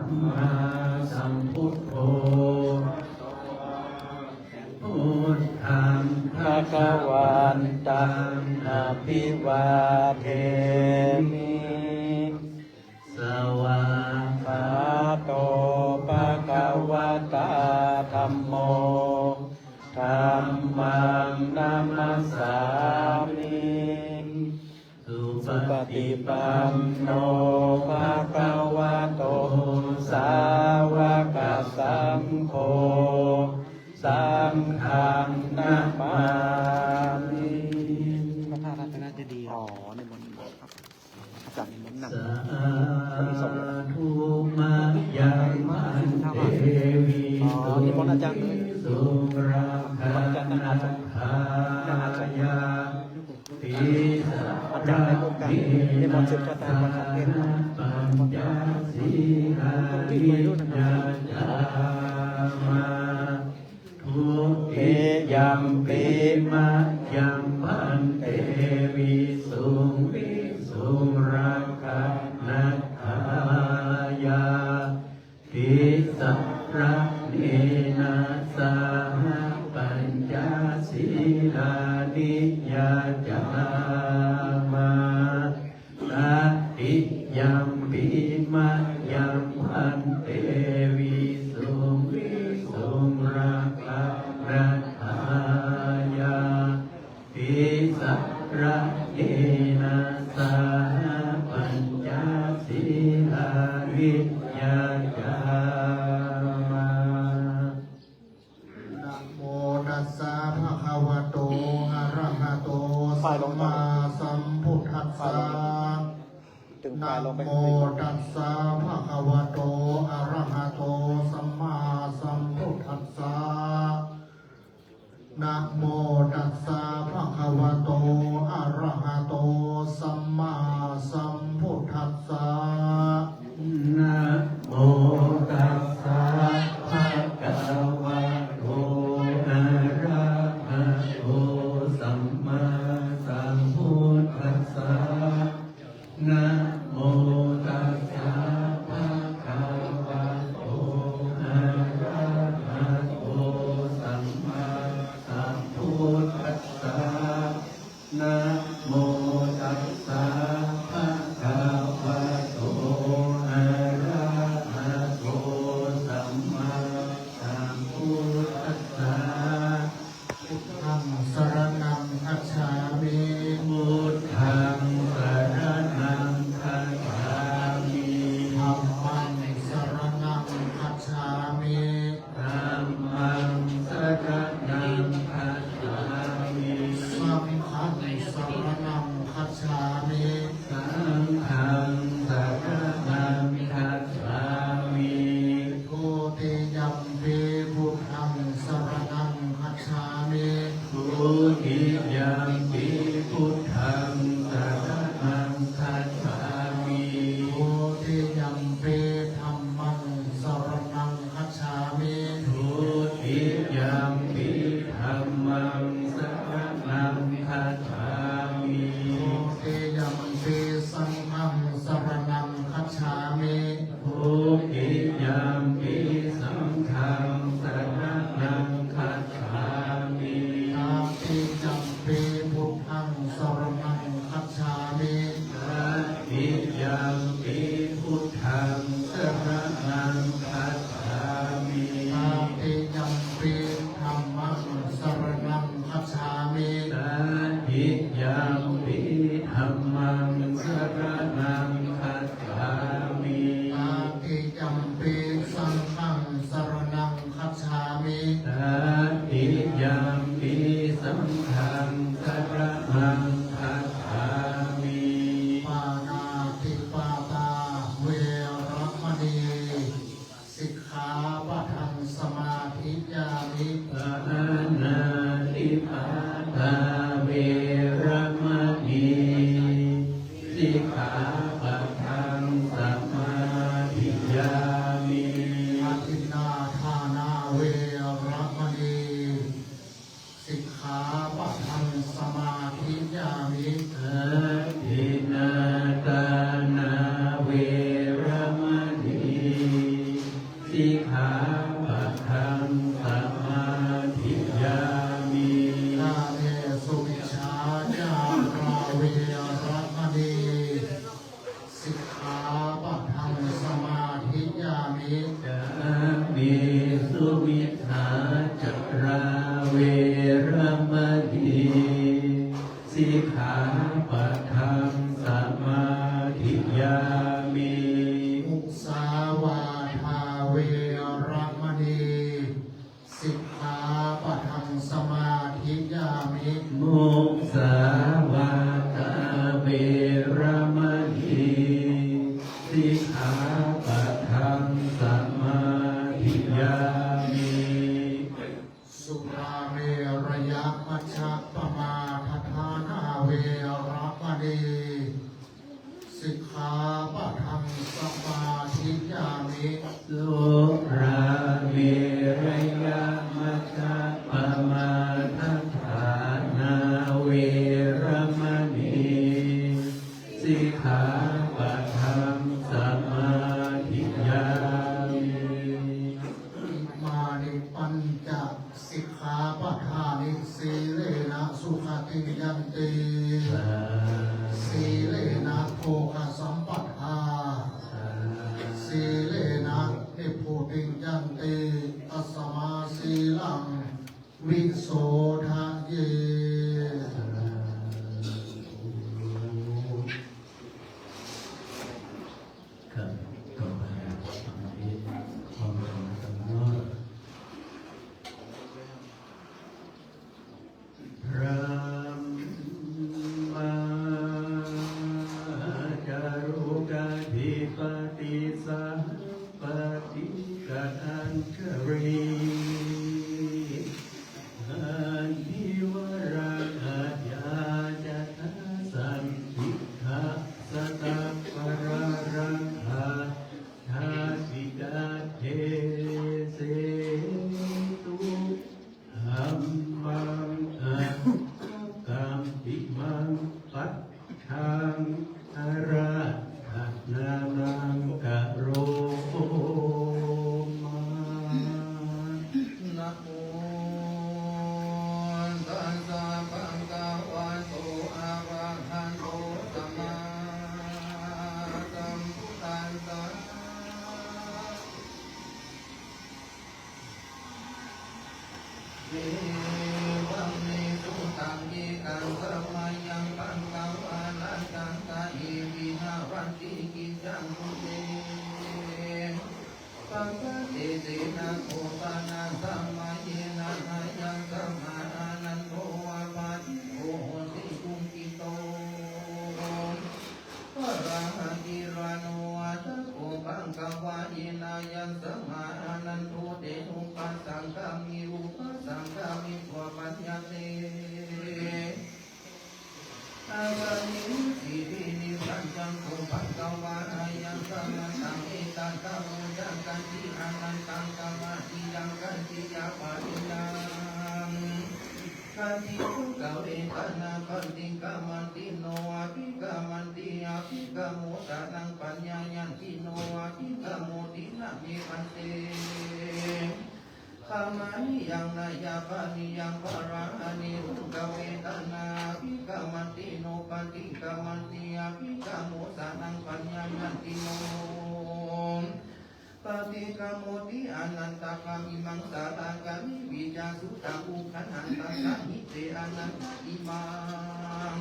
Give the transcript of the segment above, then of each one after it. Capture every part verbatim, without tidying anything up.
Sammāsambuddho. Buddhaṃ bhagavantaṃ abhivādemi. Svākkhāto bhagavatā dhammo. Dhammaṃ namassāmi. Supaṭipanno bhagavato sāvakasaṅgho. Saṅghaṃ namāmi. พระภาพน่าจะดี อ๋อ นิมนต์ครับ อาจารย์นิมนต์หนัก Sādhu mayaṃ bhante อ๋อ นิมนต์อาจารย์เลย visuṃ rakkhaṇatthāya. อาจารย์ได้ร่วมกัน นิมนต์สืบชะตาประคาเทศน์ Pañca sīlāni yācāma. Dutiyampi mayaṃ bhante visuṃ visuṃ rakkhaṇatthāya tisaraṇena saha pañca sīlāni yācāma. Tatiyampi mayaṃ bhante visuṃ visuṃ rakkhaṇatthāya tisaraṇena saha pañca sīlāni yācāma. Namo tassa bhagavato arahato ฝ่ายลง sammāsambuddhassa. ดึงฝ่ายลงไป Namo tassa bhagavato arahato sammāsambuddhassa. Namo tassa bhagavato arahato sammāsambuddhassa. Namo tassa bhagavato arahato sammāsambuddhassa. Namo tassa bhagavato Sikkhāpadaṃ samādiyāmi. Kāmesu micchācārā veramaṇī sikkhāpadaṃ samādiyāmi. Kāmesu micchācārā veramaṇī sikkhāpadaṃ samādiyāmi. Musāvādā veramaṇī sikkhāpadaṃ samādiyāmi. Musāvādā veramaṇī sikkhāpadaṃ samādiyāmi. Surāmerayamajjapamādaṭṭhānā veramaṇī sikkhāpadaṃ samādiyāmi. Surāmerayamajjapamādaṭṭhānā veramaṇī sikkhāpadaṃ samādiyāmi. Imāni pañca sikkhāpadāni. Sīlena sugatiṃ yanti. Sā- Sīlena bhogasampadā. Sā- Sīlena nibbutiṃ yanti. Tasmā sīlaṃ visodhaye. ครับ ต่อไป อันนี้ ความสำคัญมาก Brahmā carukadhipati sahampati ganañjali. Nandivaḍḍhano ajātasatā santindasānakā satappākāraṅgā, sādvikatesu dhammaṃ aṭṭhakampimaṃ paṭ- ṭhaṃ ārādhanānaṃ karoma. Namo tassa bhagavato arahato sammāsambuddhassa. Evaṃ me sutaṃ. Ekaṃ samayaṃ bhagavā rājaggahe viharati kiccamudane pañcasīlena. Kho pana samayena āyasmā ānando appaṭivo hoti dukkhi- to parahagirāno. Atha kho bhagavā yena āyasmā ānando tenupasaṅkami, upasaṅkamitvā pañcasīlāni sīlini bhañjaṅ. Kho bhagavā āyasmantaṃ etadavoca. Kañci anantaṃ kamaniyaṃ, kañci aparihaññaṃ, kañci dukkhavedanā. Paṭikkamanti no abhikkāmanti, abhikkāmuṃ saraṇaṃ paññāyanti no abhikkāmuṃ. Tiṇṇaṃ me bhante kamaniyaṃ nāyapaniyaṃ pahārani. Dukkhavedanā abhikkāmanti no paṭikkamanti, abhikkāmuṃ saraṇaṃ paññāyanti no paṭikkamuṃ. Ti anantaṃ imaṃ sārāgami vijjāsutaṃ uggandhaṃ. Tassa hi te anantā imaṃ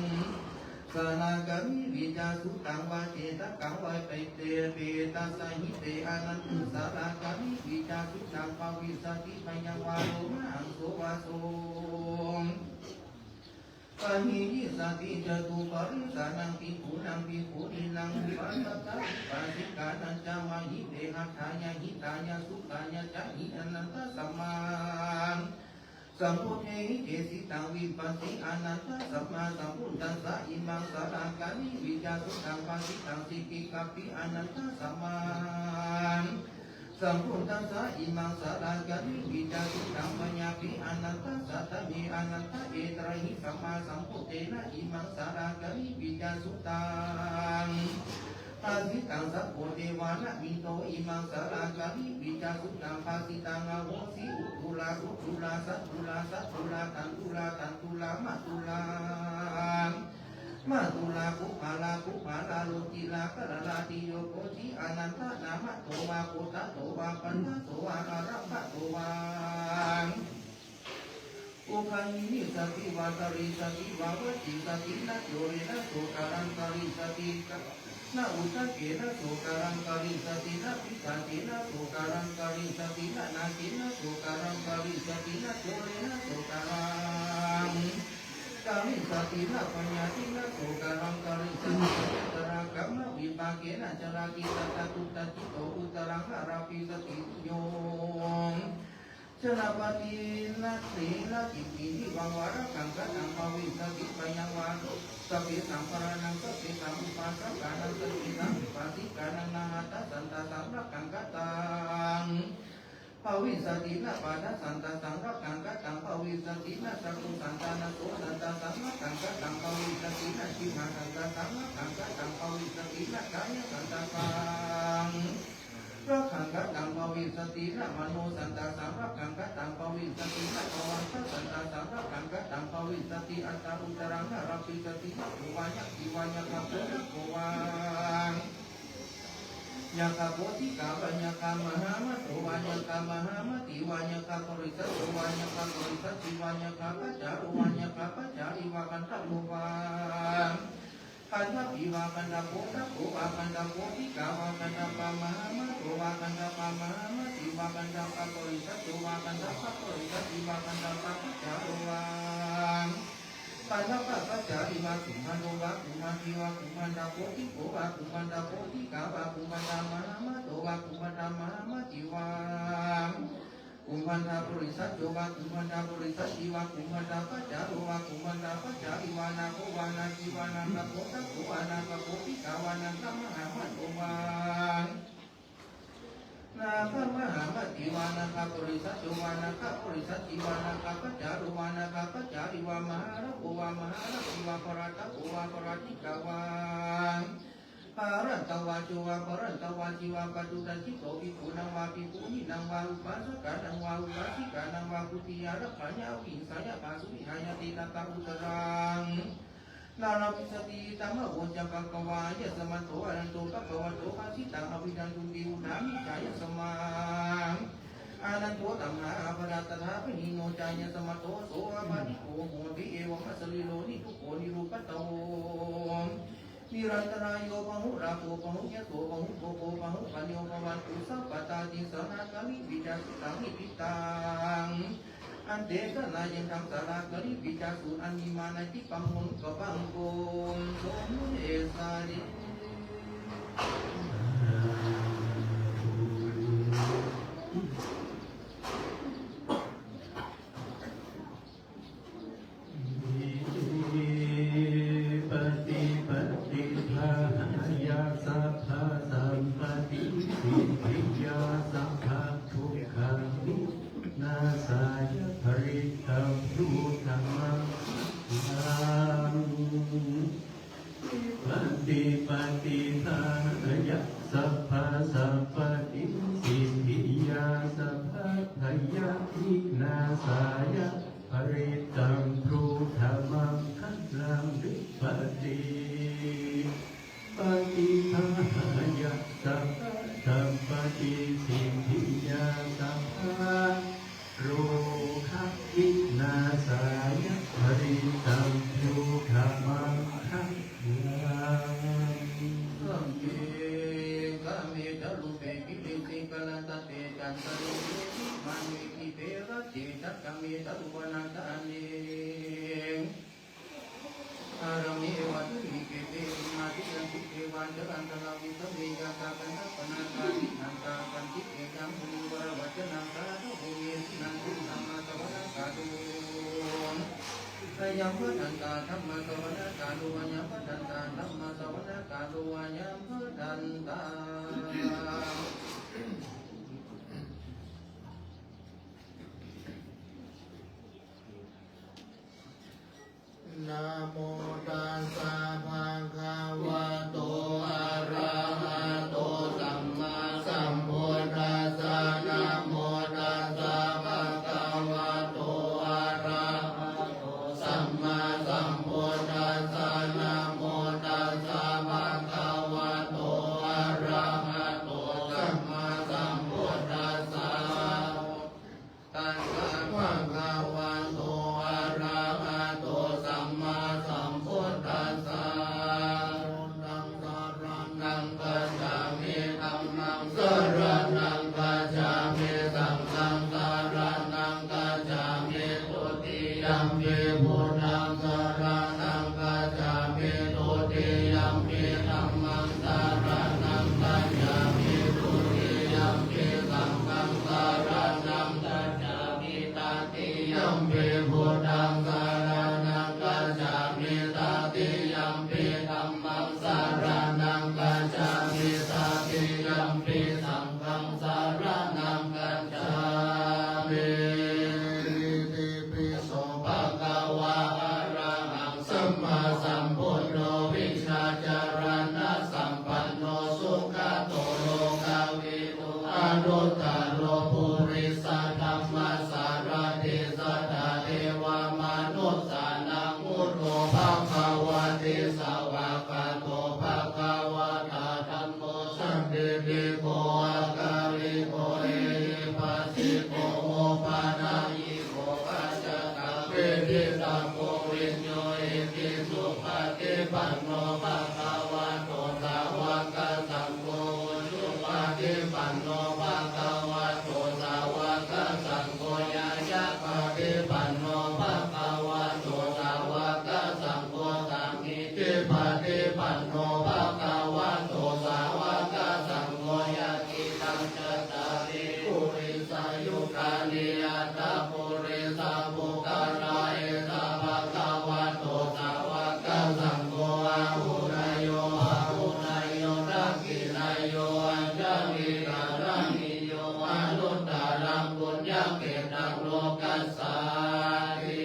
sārāgami vijjāsutaṃ vajjatakaṃ vaipatte pe. Tassa hi te anantā sārāgami vijjāsutaṃ bhavissati bhayaṃ vā lomāhaṃso vā so pahīyissati. Catupparisānaṃ bhikkhūnaṃ bhikkhunīnaṃ upāsakaupāsikānañca mahite atthāya hitāya sukhāya ca hi anantaṃ sammāsambuddhe hi cesitaṃ. Vipassi anantā sammāsambuddhassa imaṃ sārāgami vijjāsutaṃ bhāsitaṃ sikkhikāpi anantā sammā sambuddhassa imaṃ sārāgami vijjāsutaṃ paññāpi anantā saddhammi anantā etarahi sammāsambuddhena imaṃ sārāgami vijjāsutaṃ Bhāsitaṃ sakko devānaṃ minto imaṃ sārākārī vijjāsuttaṃ bhāsitaṃ ahosi. Uttulā suttulā sattulā sattulā tantulā tantulā mātulā mātulā kumārā kumārā rocirā karālatī yo koci anantanāmato vā gottato vā pandaso vā ārambhato vā uggayinissati vā tarissati vā vacissati na corena sokāraṃ karissati na uddakena sokāraṃ karissati na pisācena sokāraṃ karissati na nāgena sokāraṃ karissati na corena sokāraṃ karissati na bhayācena sokāraṃ karissati na carā kammavipākena carati sattā duṭṭhacitto uttaraṃ ārabhisati. Yo janappaṭinasena kiñci vā vārakaṃ kataṃ bhavissati bhayaṃ vā sabbesaṃ bālānaṃ sabbesaṃ upāsakānaṃ sabbesaṃ upāsikānaṃ na hatthasantā saṃrakkhāṃ kataṃ bhavissati na pāṇatthasantā saṃrakkhāṃ kataṃ bhavissati na sakkhusantā na sotthasantā saṃrakkhāṃ kataṃ bhavissati na jivhāsantā saṃrakkhāṃ kataṃ bhavissati na kāyasantā saṃ rakkhāṃ kataṃ bhavissati na manosantā saṃrakkhāṃ kataṃ bhavissati na pavatthassantā saṃrakkhāṃ kataṃ bhavissati. Atthā uttaraṃ ārabhisati. Nakkho vā yakkhī vā yakkhako nakkho vā yakkhaghotikā vā yakkhā mahāmato vā yakkhā mahāmatī vā yakkhaparisato vā yakkhaparisattī vā yakkhapācāro vā yakkhapācārī vā gandhabbo vā gandhabbī vā gandhabbodhako vā gandhabbodhikā vā gandhabbamahāmato vā gandhabbamahamatī vā gandhabbaparisato vā gandhabbaparisattī vā gandhabbapācāro vā gandhabbapācārī vā kumbhaṇḍo vā kumbhaṇḍī vā kumbhaṇḍabodhiko vā kumbhaṇḍabodhikā vā kumbhaṇḍamahāmato vā kumbhaṇḍamahamatī vā kumbhaṇḍaparisajjo vā kumbhaṇḍaparisattī vā kumbhaṇḍapācāro vā kumbhaṇḍapācārī vā nāgo vā nāgī vā nāgabodhako vā nāgabodhikā vā nāgamahāmato vā nāgamahāmatī vā nāgaparisajjo vā nāgaparisattī vā nāgapācāro vā nāgapācārī vā mahārako vā mahārakkhi vā parātako vā parājikā vā parātavājjo vā parātavājjī vā pacuddaṃ citto bhikkhūnaṃ vā bhikkhūhīnaṃ vā upāsakānaṃ vā upāsikānaṃ vā buddhiyā rakkhaṃ yā abhihisāya pātuvihāya te tattha uttaraṃ na labhissati. Idamavoca bhagavā. Āyasmato arahanto bhagavato bhāsitaṃ abhinanduṃ. Te udāni cāyasmā ananto tamhā aparā tathāpahīno cāyasmato so apādipo hoti. Evamasarīro niddukho nirupādo nirantarāyo pahulako pahuyaso pahubhogo pahupāyo bhavantu sabbadā. Tisaraṇakārī vijjāsuttaṃ niṭṭhitaṃ ante kalyāṇaṃ saraṇakārī vijjāsu anīmanāti pamodakaṃ. Om so me sare. Iddhībhipaṭibāhāya sabbasampattisiddhiyā sabbadukkhavināsāya parittaṃ brūtha maṅgalaṃ. Iddhībhipaṭibāhāya sabbasampattisiddhiyā sabbabhayavināsāya parittaṃ brūtha maṅgalaṃ. Iddhībhipaṭibāhāya sabbasampattisiddhiyā sabbarogavināsāya parittaṃ brūtha maṅgalaṃ. Sagge kāme ca rūpe girisikharataṭe cantalikkhe vimāne dīpe raṭṭhe ca gāme taruvanagahane ārāme gehavatthumhi khette bhummā cāyantu devā jalathalavisame yakkhagandhabbanāgā tiṭṭhantā santike yaṃ munivaravacanaṃ sādhavo me suṇantu. Dhammassavanakālo ayam bhadantā. Dhammassavanakālo ayam bhadantā. Dhammassavanakālo ayam bhadantā. Namo tassa bhagavato arahato anuttaro purisadammasārathi satthā devamanussānaṃ buddho bhagavāti. Svākkhāto bhagavatā dhammo sandiṭṭhiko akāliko ehipassiko opanayiko paccattaṃ veditabbo viññūhīti. Supaṭipanno bhagavato sāvakasaṅgho, ujupaṭipanno bhagavato sāvakasaṅgho, ñāyapaṭipanno bhagavato sāvakasaṅgho, sāmīcipaṭipanno bhagavato sāvakasaṅgho, yadidaṃ cattāri purisayugāni aṭṭha purisapuggalā, esa bhagavato sāvakasaṅgho, āhuneyyo pāhuneyyo dakkhiṇeyyo añjalikaraṇīyo anuttaraṃ puññakkhettaṃ lokassāti.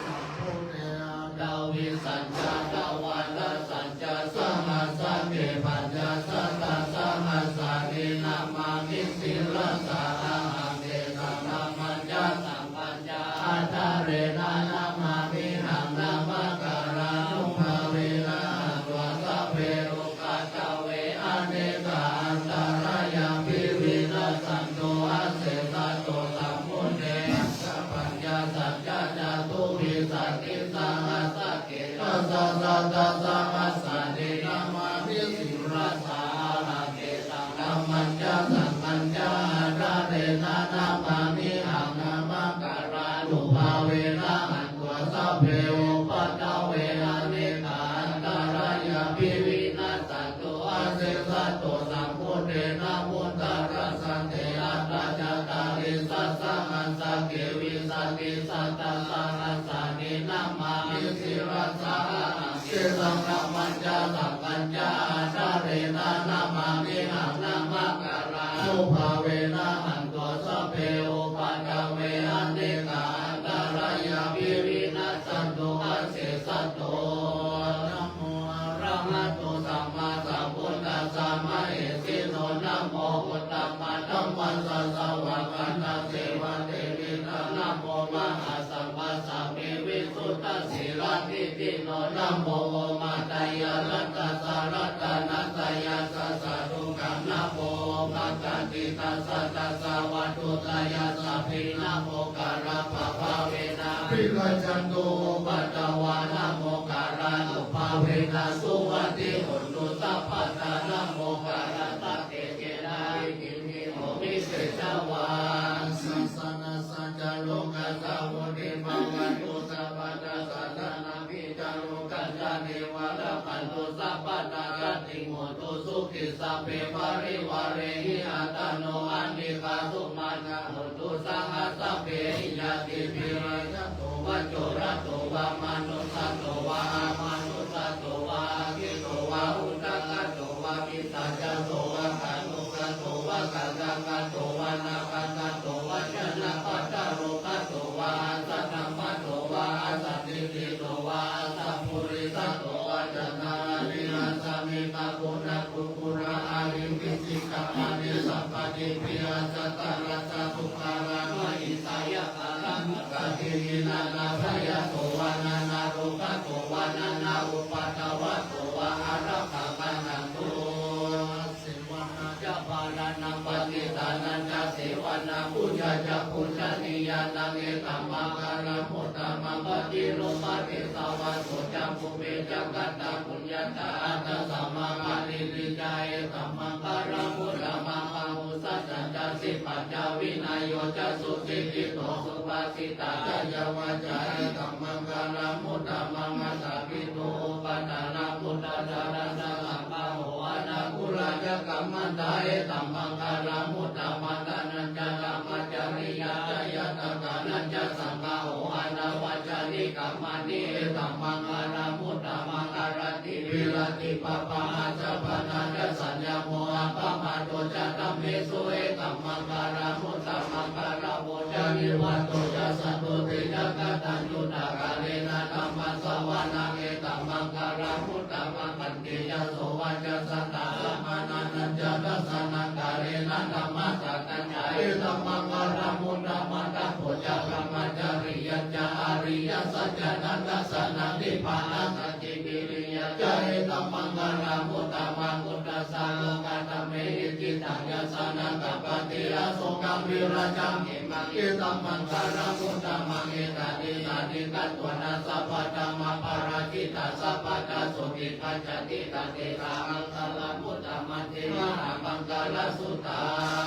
Sambuddhe aṭṭhavīsañca dvādasañca sahassake pañcasatasahassāni namāmi sirasā ahaṃ. Tesaṃ dhammañca saṅghañca ādarena namāmihaṃ. Namakārānubhāvena hantvā sabbe upaddave, anekā antarāyāpi vinassantu asesato. Sambuddhe aṭṭhapaccasañca catuvīsatisahassake dasasatasahassāni namāmi sirasā ahaṃ. Tesaṃ dhammañca saṅghañca ādarena namāmihaṃ. Namakārānubhāvena hantvā sabbe upaddave, anekā antarāyāpi vinassantu asesato. Sambuddhe navuttarasate aṭṭhacattāḷīsasahassake vīsatisatasahassāni namāmi sirasā ahaṃ. Tesaṃ dhammañca saṅghañca ādarena namāmihaṃ. Namakārānubhāvena hantvā sabbe upaddave, anekā antarāyāpi vinassantu asesato. Namo arahato sammāsambuddhassa mahesino. Namo uttamadhammassa svākkhātasseva tenidha. Namo mahāsaṅghassāpi visuddhasīladiṭṭhino. Namo omātyāraddhassa ratanattayassa sādhukaṃ. Namo omakātītassa tassa vatthuttayassapi. Namokārappabhāvena vigacchantu upaddavā. Namokārānubhāvena suvatthi hotu sabbadā. Namokārassa tejena riddhi homi tejavā. Sāsanassa ca lokassa vuḍḍhī bhavantu sabbadā. Sāsanabhī ca lokassa neva labhantu sabbadā. Sattiṃ hotu sukhī sabbe parivārehi. Attano anīghā sumanā hontu saha sabbehi ñātibhi. Rājato vā corato vā manussato vā amanussato vā aggito vā udakato vā pisācato vā khāṇukato vā kaṇṭakato vā nakkhattato vā janapadarogato vā asaddhammato vā asandiṭṭhito vā asappurisato vā cattāri asmiṃ paguna pugula ariṃ vicchikamaṇi sabbadīpiṃ asakārassa duggala mahīsāya kālantakadehi nānābhayato vā nānārogato vā nānāupaddavato vā ārakkhaṃ gaṇhantu. Asevanā ca bālānaṃ paṇḍitānañca sevanā pūjā ca pūjanīyānaṃ etammaṅgalamuttamaṃ. Paṭirūpadesavāso ca pubbe ca katapuññatā attasammāpaṇidhi ca etammaṅgalamuttamaṃ. Bāhusaccañca sippañca vinayo ca susikkhito subhāsitā ca yā vācā etammaṅgalamuttamaṃ. Mātāpituupaṭṭhānaṃ puttadārassa saṅgaho anākulā ca kammantā etammaṅgalamuttamaṃ. Dānañca dhammacariyā ca ñātakānañca saṅgaho anavajjāni kammāni etammaṅgalamuttamaṃ. Āratī viratī pāpā majjapānā ca saññamo appamādo ca dhammesu etammaṅgalamuttamaṃ. Gāravo ca nivāto ca santuṭṭhī ca kataññutā kālena dhammassavanaṃ etammaṅgalamuttamaṃ. Khantī ca sovacassatā samaṇānañca dassanaṃ kālena dhamm Satañca etam maṅgalam uttamantaṃ. Bojjhaṅga brahmacariyañca ariyasaccāna dassanaṃ nibbānasacchikiriyā ca etam maṅgalam uttamaṃ. Phuṭṭhassa lokadhammehi cittaṃ yassa na kampati asokaṃ virajaṃ khemaṃ etam maṅgalam uttamaṃ. Etādisāni katvāna sabbatthamaparājitā sabbattha sotthiṃ gacchanti taṃ tesaṃ maṅgalam uttaman ti. Mahāmaṅgalasuttāni.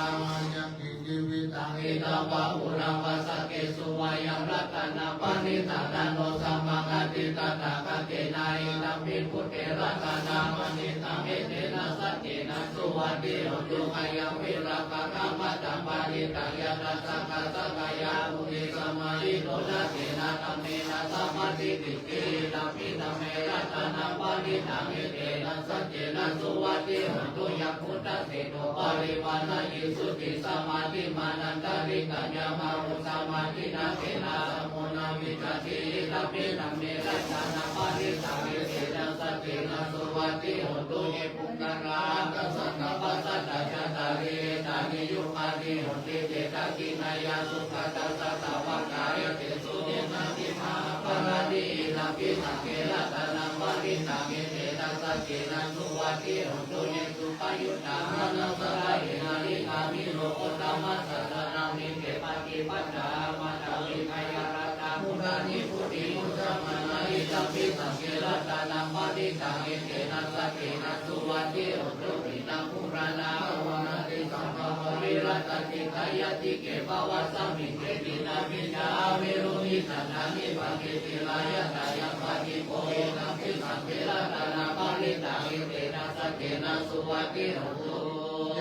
Yaṅkiñci vittaṃ idha vā huraṃ vā saggesu vā yaṃ ratanaṃ paṇītaṃ na no samaṃ atthi tathāgatena idampi buddhe ratanaṃ paṇītaṃ etena saccena suvatthi hotu. Khayaṃ virāgaṃ amataṃ paṇītaṃ yadajjhagā sakyamunī samāhito na tena dhammena samatthi idampi dhamme ratanaṃ paṇītaṃ etena saccena suvatthi hotu. Yaṃ buddhaseṭṭho parivaṇṇayī suciṃ samādhimānantarikaññamāhu samādhinā tena samo na vijjati idampi dhamme ratanaṃ paṇītaṃ etena saccena suvatthi hotu. Ye puggalā aṭṭha sataṃ pasaṭṭhā cattāri etāni yugāni honti te dakkhiṇeyyā sugatassa sāvakā etesu dinnāni mahapphalāni idampi saṅghe ratanaṃ paṇītaṃ etena saccena suvatthi hotu. Ye suppayuttā manasā daḷhena nikkāmino gotamasāsanamhi te pattipattā amataṃ vigayha laddhā mudhā nibbutiṃ bhuñjamānā idampi saṅghe ratanaṃ paṇītaṃ etena saccena suvatthi hotu. Khīṇaṃ purāṇaṃ navaṃ natthi sambhavaṃ virattacittāyatike bhavasmiṃ keviṇā vijjā avirūḷhichandā nibbanti dhīrā yathāyaṃ padīpo idampi saṅghe ratanaṃ paṇītaṃ etena saccena suvatthi hotu.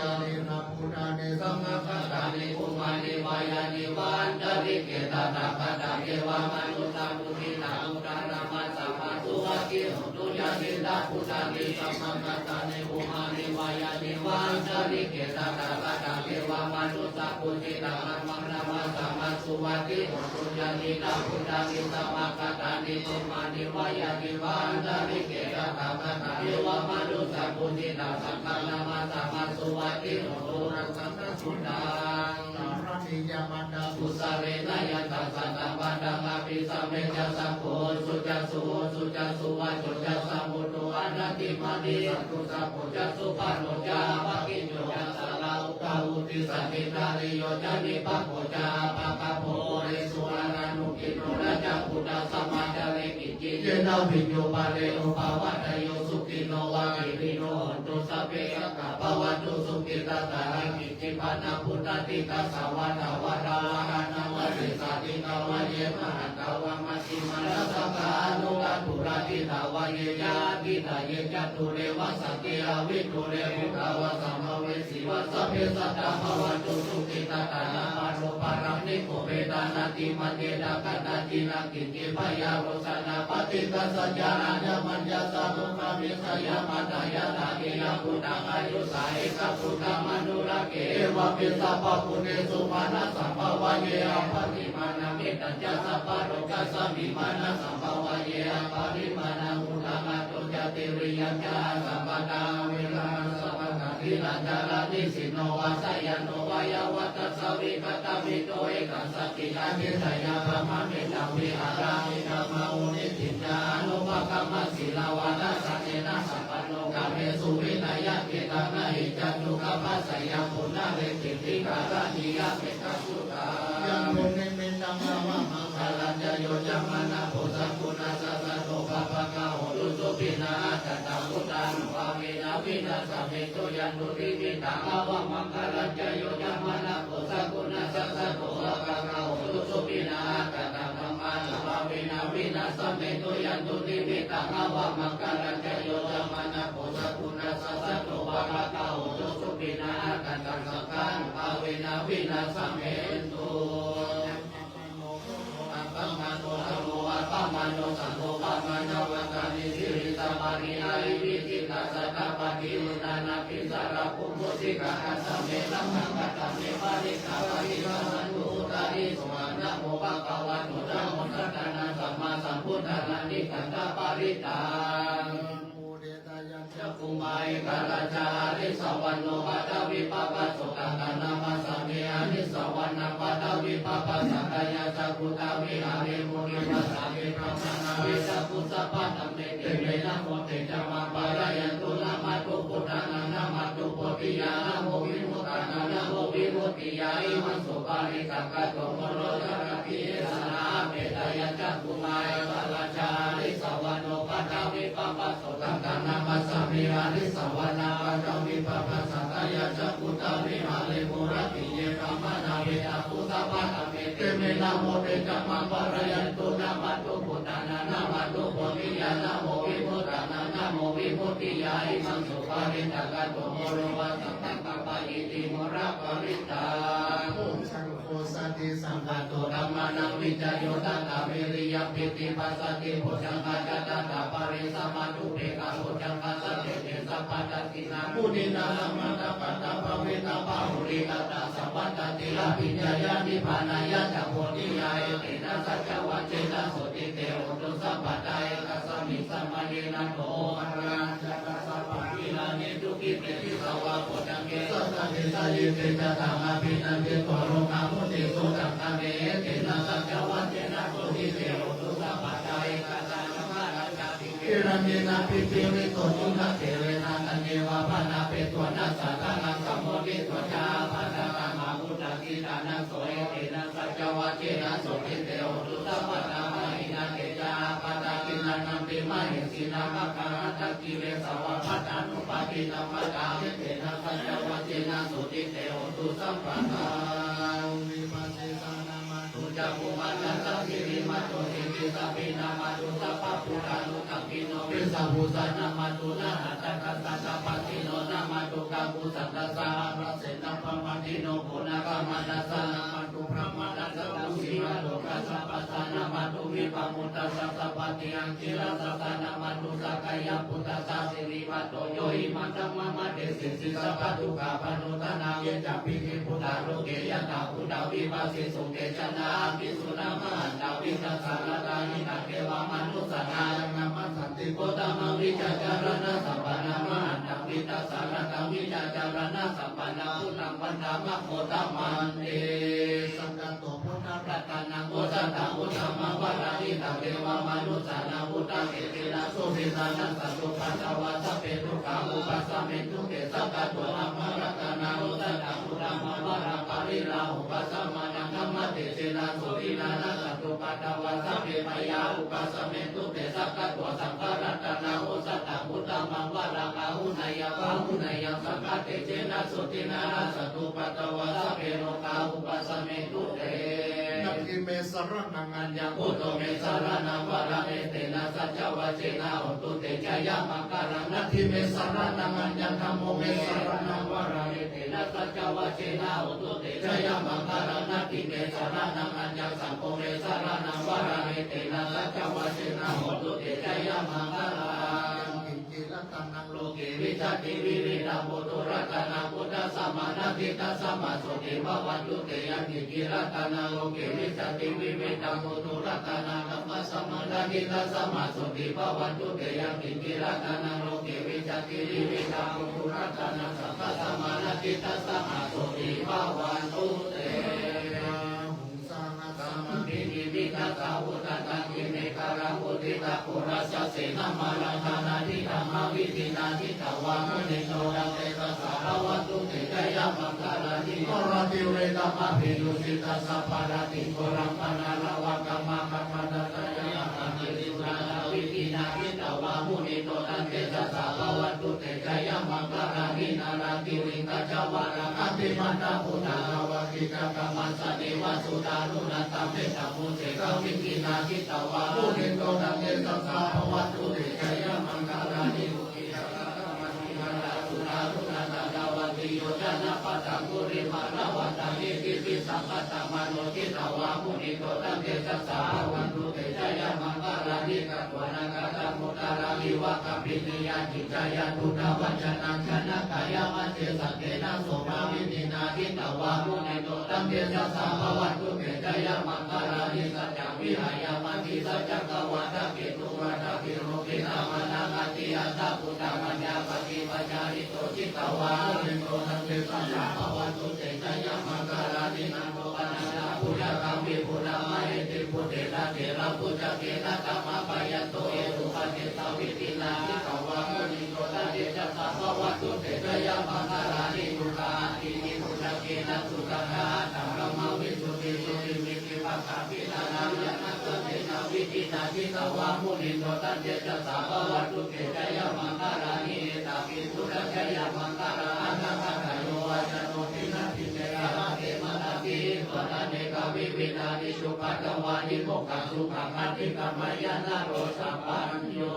Yānīdha bhūtāni samāgatāni bhummāni vā yāni va antalikkhe tathāgataṃ devamanussapūjitaṃ buddhaṃ namassāma suvatthi hotu. Yānīdha bhūtāni samāgatāni bhummāni vā yāni va antalikkhe tathāgataṃ devamanussapūjitaṃ dhammaṃ namassāma suvatthi hotu. Yānīdha bhūtāni samāgatāni bhummāni vā yāni va antalikkhe tathāgataṃ devamanussapūjitaṃ saṅghaṃ namassāma suvatthi hotu. Rakkhaṇasuttaṃ karaṇīyamatthakusalena yantaṃ santaṃ pantaṃ abhisamecca sakko ujū ca suhujū ca suvaco cassa mudu anatimānī. Santussako ca subharo ca appakicco ca sallahukavutti santindriyo ca nipako ca appagabbho uresu aranugiddho. Na ca khuddaṃ samācare kiñci yena viññū pare upavadeyyuṃ. Sukhino vā khemino hontu sabbe sattā bhavantu sukhitattā. Na kiñci pāṇabhūtatthi tasā vā thāvarā vā anavasesā dīghā vā ye mahantā vā majjhimā rassakā aṇukathūlā. Diṭṭhā vā ye ca adiṭṭhā ye ca dūre vasanti avidūre bhūtā vā sambhavesī vā sabbe sattā bhavantu sukhitattā. Na paro paraṃ nikubbetha nātimaññetha katthaci naṃ kiñci. Byārosanā paṭighasaññā aññamaññassa dukkhamiccheyya. Mātā yathā niyaṃ puttaṃ āyusā ekaputtamanurakkhe evampi sabbabhūtesu mānasambhāvaye aparimāṇaṃ. Mettañca sabbalokasmiṃ mānasambhāvaye aparimāṇaṃ. Uddhaṃ adho ca tiriyañca asambādhaṃ averaṃ asapattaṃ. Tiṭṭhañcaraṃ nisinno vā sayāno vā yāvatassa vigatamiddho ekasañci adhiṭṭheyya brahmametaṃ vihāraṃ idhamāhu. Diṭṭhiñca anupagamma sīlavā dassanena sampanno kāmesu vineyya gedhaṃ. Na hi jātu gabbhaseyyaṃ punaretīti karaṇīyamettasuttaṃ. Yaṃ dunnimittaṃ avamaṅgalañca yo cāmanāpo sakuṇassa saddo pāpaggaho dussupinaṃ akantaṃ buddhānubhāvena vināsamentu. Yaṃ dunnimittaṃ avamaṅgalañca yo cāmanāpo sakuṇassa saddo pāpaggaho dussupinaṃ akantaṃ dhammānubhāvena vināsamentu. Yaṃ dunnimittaṃ avamaṅgalañca yo cāmanāpo sakuṇassa saddo pāpaggaho dussupinaṃ akantaṃ saṅghānubhāvena vināsamentu. Appamāṇo dhammo appamāṇo saṅgho pamāṇavantāni siriṃsapāni ahi vicchikā satapadī uṇṇānābhī sarabū mūsikā. Katā me rakkhā katā me parittā paṭikkamantu bhūtāni. Sohaṃ namo bhagavato dhammo sattannaṃ sammāsambuddhānaṃ tiṭṭhantaparittaṃ. Yañca bhummā ekarājā harissavaṇṇo paṭhavippabhāso taṃ taṃ namā Paṭhavipabhāsātāya cakkhutā viharemu nivāsāni brāhmaṇā vicakkhusappattham ete me namo te ca maṃ pālayantu. Namatthu buddhānaṃ namatthu bodhiyā namo vimuttānaṃ namo vimuttiyā. Imaṃ so parittaṃ kato moro carati esanā apetayañcakkhumā esa rājā harissavaṇṇo paṭhavipabhāso. Taṃ taṃ namassāmi harissavaṇṇaṃ paṭhavipabhāsātāya cakkhutā viharemu rattiye brāhmaṇā vicakkhusappattham ete me namo te ca maṃ pālayantu. Namatthu buddhānaṃ namatthu bodhiyā namo vimuttānaṃ namo vimuttiyā. Imaṃ so parittaṃ kato moro vāsaṃ taṃ kappayiti moraparittaṃ. Bojjhaṅgo satisaṅkhāto dhammānaṃ vicayo tathā viriyampīti passaddhi bojjhaṅgā ca tathāpare samādhupekkhabojjhaṅgā sattete sabbadassinā muninā sammadakkhātā bhāvitā bahulīkatā sabbadassinā abhiññāya nibbānāya ca bodhiyā. Etena saccavajjena sotthi te hotu sabbadā. Ekasmiṃ samaye nando Maharājānakassapaṃ gilāne dukkhite disvā bojjhaṅge satta desayi. Te ca taṃ abhinanditvā rogā mucciṃsu taṅkhaṇe. Etena saccavajjena sotthi te hotu sabbadā. Ekadā ca Mahārājāpi gilāne na pīḷito cundattherena taññeva bhaṇāpetvāna sādaraṃ sammoditvā ca ābādhā tamhā vuṭṭhāsi. Ṭhānaso etena saccavajjena sotthi te hotu sabbadā. Pahīnā te ca ābādhā tiṇṇannampi mahesinaṃ maggāhatakilesā va pattānuppattidhammataṃ. Etena saccavajjena sotthi te hotu sabbadā. Vipassissa namatthu cakkhumantassa sirīmato siddhisabbī namatthu sabbabuddhānukampino vessabhussa namatthu ñātakassa tapassino namatthu kakusandhassa ārase nappamaddino guṇāgamanassa namatthu brāhmaṇassa vusīmato kassapassa namatthu vippamuttassa sabbadhi aṅgīrasassa namatthu sakyaputtassa sirīmato yo imaṃ dhammamadesesi sabbadukkhāpanūdanaṃ. Ye cāpi nibbutā loke yathābhūtaṃ vipassisuṃ te janā apisuṇā mahantā vītasāradā hinā devamanussānaṃ yaṃ namassanti gotamaṃ vijjācaraṇasampannaṃ mahantaṃ vītasāradaṃ vijjācaraṇasampannaṃ buddhaṃ vandāma gotamanti. Sakkatvā buddharatanaṃ osathaṃ uttamaṃ varaṃ hitaṃ devamanussānaṃ buddhaṃ etena sotthinā nassantupaddavā sabbe dukkhā vūpasamentu te. Sakkatvā dhammaratanaṃ osathaṃ uttamaṃ varaṃ pariḷāhūpasamanaṃ dhammatejena sotthinā nassantupaddavā sabbe bhayā vūpasamentu te. Sakkatvā saṅgharatanaṃ osathaṃ uttamaṃ varaṃ āhuneyyaṃ pāhuneyyaṃ saṅghatejena sotthinā nassantupaddavā sabbe rogā vūpasamentu te. Natthi me saraṇaṃ aññaṃ buddho me saraṇaṃ varaṃ etena saccavajjena hotu te jayamaṅgalaṃ. Natthi me saraṇaṃ aññaṃ dhammo me saraṇaṃ varaṃ etena saccavajjena hotu te jayamaṅgalaṃ. Natthi me saraṇaṃ aññaṃ saṅgho me saraṇaṃ varaṃ etena saccavajjena hotu te jayamaṅgalaṃ. Yaṅkiñci ratanaṃ loke vijjati vividhaṃ puthu ratanaṃ buddhasamaṃ natthi tasmā sotthī bhavantu te. Yaṅkiñci ratanaṃ loke vijjati vividhaṃ puthu ratanaṃ dhammasamaṃ natthi tasmā sotthī bhavantu te. Yaṅkiñci ratanaṃ loke vijjati vividhaṃ puthu ratanaṃ saṅghasamaṃ natthi tasmā sotthī bhavantu te. Sahassamabhinimmitasāvudhantaṃ girimekhalaṃ uditaghorasasenamāraṃ dānādidhammavidhinā jitavā munindo taṃ tejasā bhavatu te jayamaṅgalāni. Mārātirekamabhiyujjhitasabbarattiṃ ghorampanāḷavakamakkhamathaddhayakkhaṃ āsuṃ dānādidhammavidhinā jitavā munindo taṃ tejasā bhavatu te jayamaṅgalāni. Nāḷāgiriṃ gajavaraṃ atimattabhūtaṃ dāvaggicakkamasanīva sudāruṇantaṃ mettambusekavidhinā jitavā munindo taṃ tejasā bhavatu te jayamaṅgalāni. Ukkhittakhaggamatihatthasudāruṇantaṃ dhāvantiyojanapathaṅgulimālavantaṃ iddhībhisaṅkhatamano jitavā munindo taṃ tejasā bhavatu te jayamaṅgalāni. Katvāna kaṭṭhamudaraṃ iva gabbhinīyā ciñcāya duṭṭhavacanaṃ janakāyamajjhe santena somavidhinā jitavā munindo taṃ tejasā bhavatu te jayamaṅgalāni. Saccaṃ vihāya matisaccakavādaketuṃ vādābhiropitamanaṃ atiandhabhūtaṃ paññāpadīpajalito jitavā munindo taṃ tejasā bhavatu te jayamaṅgalāni. Nandopa Jayamaṅgalāni. Duggāhadiṭṭhibhujagena sudaṭṭhahatthaṃ, brahmaṃ visuddhijutimiddhibakābhidhānaṃ, ñāṇāgadena vidhinā jitavā munindo, taṃ tejasā bhavatu te jayamaṅgalāni. Etāpi buddhajayamaṅgalaaṭṭhagāthā, yo vācano dinadine sarate matandī, hitvānanekavividhāni cupaddavāni, mokkhaṃ sukhaṃ adhigameyya naro sapañño.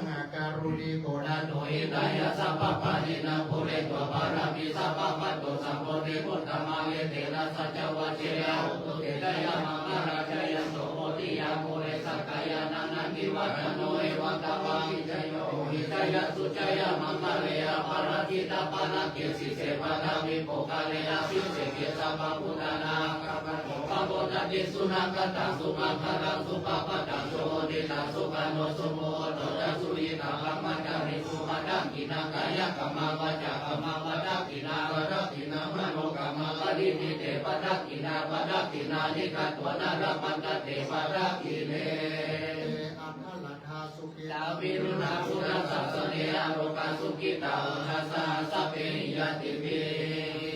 Mahākāruṇiko nātho, hitāya sabbapāṇinaṃ, pūretvā pāramī sabbā, patto sambodhimuttamaṃ, etena saccavajjena, hotu te jayamaṅgalaṃ. Jayanto bodhiyā mūle, sakyānaṃ nandivaḍḍhano, evaṃ tvaṃ vijayo hohi, jayassu jayamaṅgale, aparājitapallaṅke, sīse paṭhavipokkhare, abhiseke sabbabuddhānaṃ, aggappatto pamodati. Sunakkhattaṃ sumaṅgalaṃ, supabhātaṃ suhuṭṭhitaṃ, sukhaṇo sumuhutto ca, suyiṭṭhaṃ brahmacārisu, padakkhiṇaṃ kāyakammaṃ, vācākammaṃ padakkhiṇaṃ, padakkhiṇaṃ manokammaṃ, paṇidhī te padakkhiṇā, padakkhiṇāni katvāna, labhantatthe padakkhiṇe. Te atthaladdhā sukhitā viruḷhā, buddhasāsane arogā, sukhitā hotha saha sabbehi ñātibhi.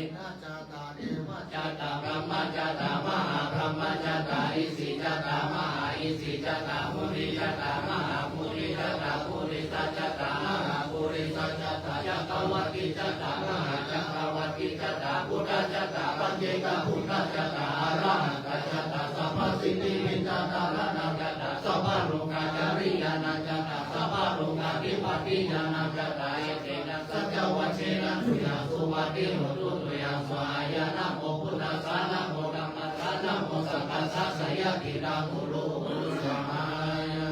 Indā jātā devā jātā, brahmā jātā, mahābrahmā jātā, isī jātā, mahāisī jātā, munī jātā, mahāmunī jātā, purisā jātā, mahāpurisā jātā, cakkavatti jātā, mahācakkavatti jātā, buddhā jātā, paccekabuddhā jātā, arahantā jātā, sabbasiddhivijjādharaṇā jātā, sabbalokācariyañāṇā jātā, sabbalokādhipatiñāṇā jātā, etena saccavajjena tuyhaṃ suvatthi hotu, tuyhaṃ svāhāya. Namo buddhassa, namo dhammassa, namo saṅghassa, jayati. Taṃ uru uru svāhāya.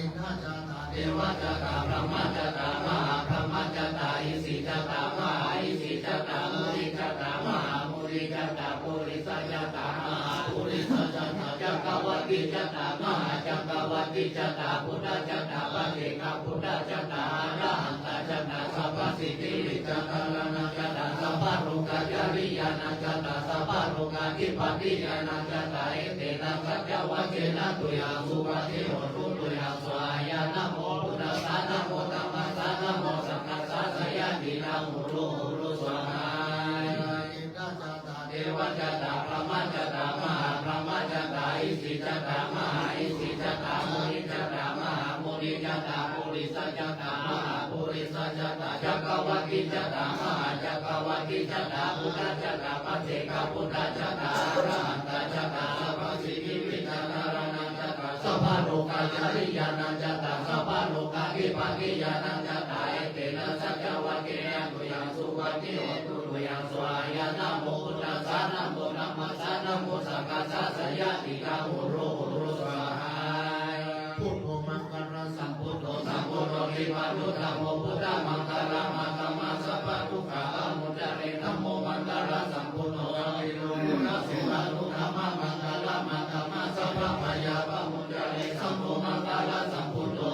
Indā jātā devā jātā, brahmā jātā, mahābrahmā jātā, isī jātā, mahāisī jātā, munī jātā, mahāmunī jātā, purisā jātā, mahāpurisā jātā, cakkavatti jātā, mahācakkavatti jātā, buddhā jātā, paccekabuddhā jātā, arahantā jātā, sabbasiddhivijjādharaṇā jātā, sabbalokācariyañāṇā jātā, sabbalokādhipatiñāṇā jātā, etena saccavajjena tuyhaṃ suvatthi hotu, tuyhaṃ svāhāya. Namo buddhassa, namo dhammassa, namo saṅghassa, jayati. Taṃ uru uru svāhāya. Indā jātā devā jātā, brahmā jātā, mahābrahmā jātā, isī jātā, mahāisī jātā, munī jātā, mahāmunī jātā, purisā jātā, mahāpurisā jātā, cakkavatti jātā, mahācakkavatti jātā, buddhā jātā, paccekabuddhā jātā, arahantā jātā, sabbasiddhivijjādharaṇā jātā, sabbalokācariyañāṇā jātā, sabbalokādhipatiñāṇā jātā, etena saccavajjena tuyhaṃ suvatthi hotu, tuyhaṃ svāhāya. Namo buddhassa, namo dhammassa, namo saṅghassa, jayati. Taṃ uru uru svāhāya. Buddho maṅgalasambuddho, sambuddho dvippaññuttamo, buddhamaṅgalamāgamma, sabbadukkhā pamuñcare. Dhammo maṅgalasambuddho, dakkhiṇo buddhasu anuttamo, dhammamaṅgalamāgamma, sabbabhayā pamuñcare. Saṅgho maṅgalasambuddho,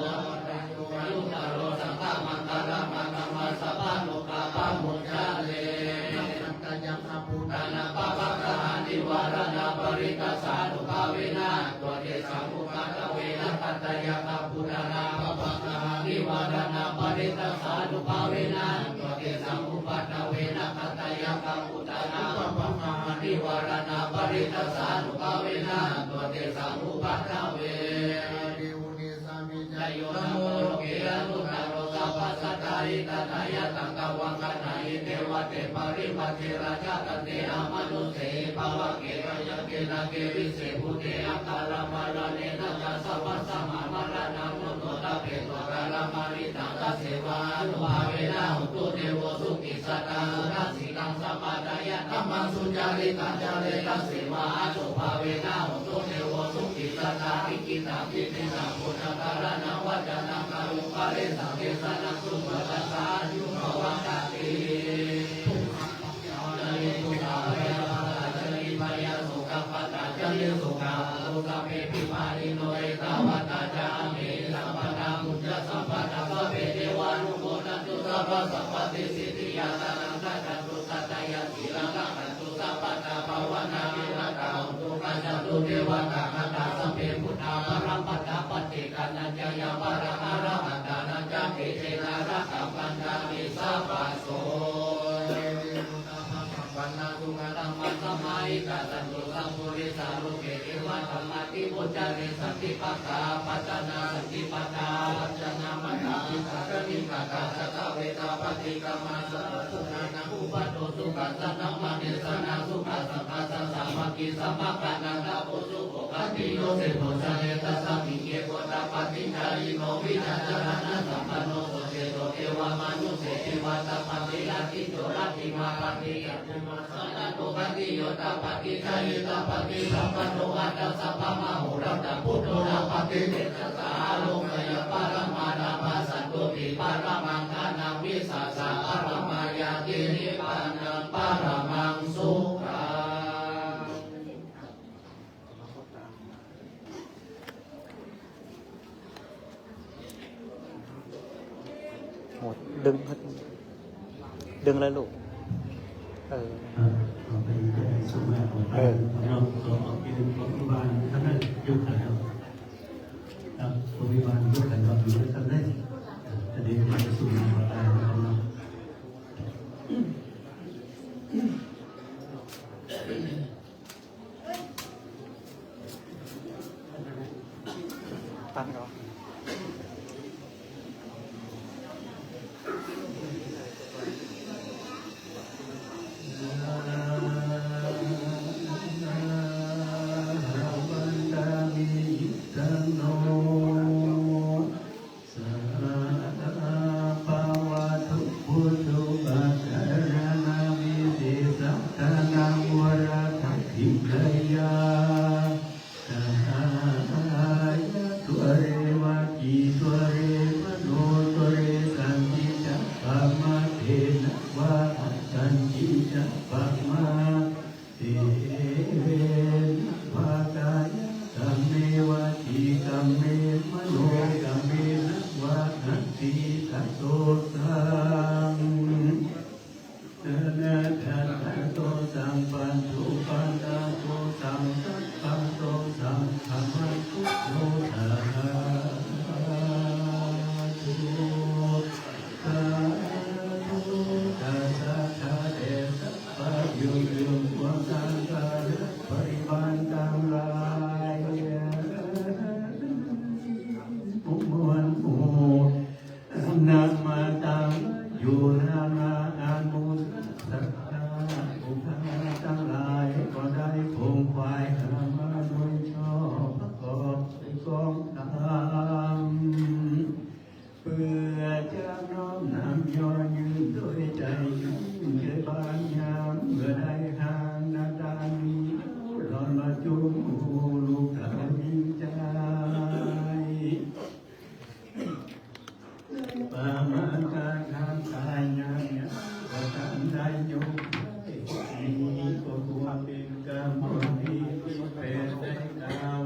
anuttaro, saṅghamaṅgalamāgamma, sabbarogā pamuñcare. Nakkhattayakkhabhūtānaṃ, pāpaggahanivāraṇā, parittassānubhāvena, hantvā tesaṃ upaddave. Nakkhattayakkhabhūtānaṃ, pāpaggahanivāraṇā, parittassānubhāvena, hantvā tesaṃ upaddave. Nakkhattayakkhabhūtānaṃ, pāpaggahanivāraṇā, parittassānubhāvena, hantvā tesaṃ upaddave. Ādi muni sapañño, dhammo loke anuttaro, sabbasattāhitatthāya, taṃ tvaṃ gaṇhāhi devate. Parivajje rājadaṇḍe, amanussehi pāvake, byagghe nāge vise bhūte, akamalaṃ maraṇena ca, sabbasampadā maraṇā mutto, ṭhapetvā kālamahiṃsaṃ, tasseva ānubhāvena, hotu devo sukhī satthā. Sukhaṃ sīlaṃ samādāya, dhammaṃ sucaritaṃ care, tasseva ānubhāvena, hotu devo sukhī satthā. Likkhitaṃ cintitaṃ pūjaṃ, dhāraṇaṃ vācanaṃ kāruṃ, paresaṃ desanaṃ sutvā, tassa āyu pavaḍḍhatīti. Dukkha bhayā sokā paridevanā ca, nibbayā sokappattā ca, nissokā hontu sabbepi pāṇino. Ettāvatā ca amhehi sambhataṃ puññasampadaṃ, sabbe devānumodantu sabbasampattisiddhiyā. Dānaṃ dadantu saddhāya, sīlaṃ rakkhantu sabbadā, bhāvanābhiratā hontu, gacchantu devatāgatā. Sabbe buddhā balappattā, paccekānañca yaṃ balaṃ, arahantānañca tejena, rakkhaṃ bandhāmi sabbadā. Paso. Panna sukha dhamma samāhita santo sappurisā loke devadhammāti vuccare. Santi pakkhā apattanā santi padā avañcanā maggā hiṃsā kaniṭṭhakā satthaveda paṭikkama. Sabbadukkhanākuppado sukhasanā paṭisallā sukha saṅghassa sāmaggī samaggānaṃ tapo sukho. Khattiyo seṭṭho care tasmiṃ ye gottapaṭiññāyino vijjācaraṇasampanno so seṭṭho devamanussena divatthapati. Laddhi co laddhimā paṭiya bhūmassārado khattiyo tapati jāyī tapati brāhmaṇo atha sabbamahorattaṃ buddho tapati tejasā. Lokāya paramā labhā santo pi paramaṃ ṭhānaṃ vissāsaṃ paramā ñāti nibbānaṃ paramaṃ sukhaṃ. โอ้ ดึง ดึงเลยลูก เออ ครับ ขอเป็นเจ้าแห่งสมัยของ เออ ท่าน ขอขอบคุณขอบคุณบานท่านนั้นยกขันครับ ครับ ขอบคุณบานยกขันครับ อยู่ด้วยกันได้ จะได้มาสู่สมัยของเรา ตันก่อน vandāmi ittano. Saha bhavatu buddhopākānaṃ avesesātānaṃ varadhaggiṃ dayāsahāya dvare vacī dvare mano dvare sañcicca pamādena vā asañcicca pamā dena vā kāyakammehi vacīkammehi manokammehi vā atītadosā anāgatadosaṃ paccuppannadosā sabbadosaṃ khamatha dosā. Sādhu sādhu. ກະສັດທາແດ່ສັບ ປະໂຍກເລື່ອງຄວາມຕ່າງກາຍ ປະລິວານທັງຫຼາຍ ໝູ່ມວນໝູ່ ນຳມາຕັ້ງຢູ່ໜ້າອະນຸສາສະນາ ຜູ້ຂ້າທັງຫຼາຍກໍໄດ້ຂົນຂວາຍຫາມາໂດຍຊອບປະກອບໃນກອງທຳ ເພື່ອຈະນ້ອມນຳຍໍຍືນໂດຍໃຈຊື່ນໃຈບານຍາມ ເມື່ອໄດ້ຫານໜ້າຕາມີເອົາຫຼອນມາຈຸມໝູ່ລູກເຕົ້າຍິງຊາຍ ປະມານການທາງກາຍຍາມຍາມ ບໍ່ທັນໄດ້ຍົກໄດ້ ນີ້ກໍຄວນເປັນກຳມອນດີທີ່ແປດໄດ້ກ່າວ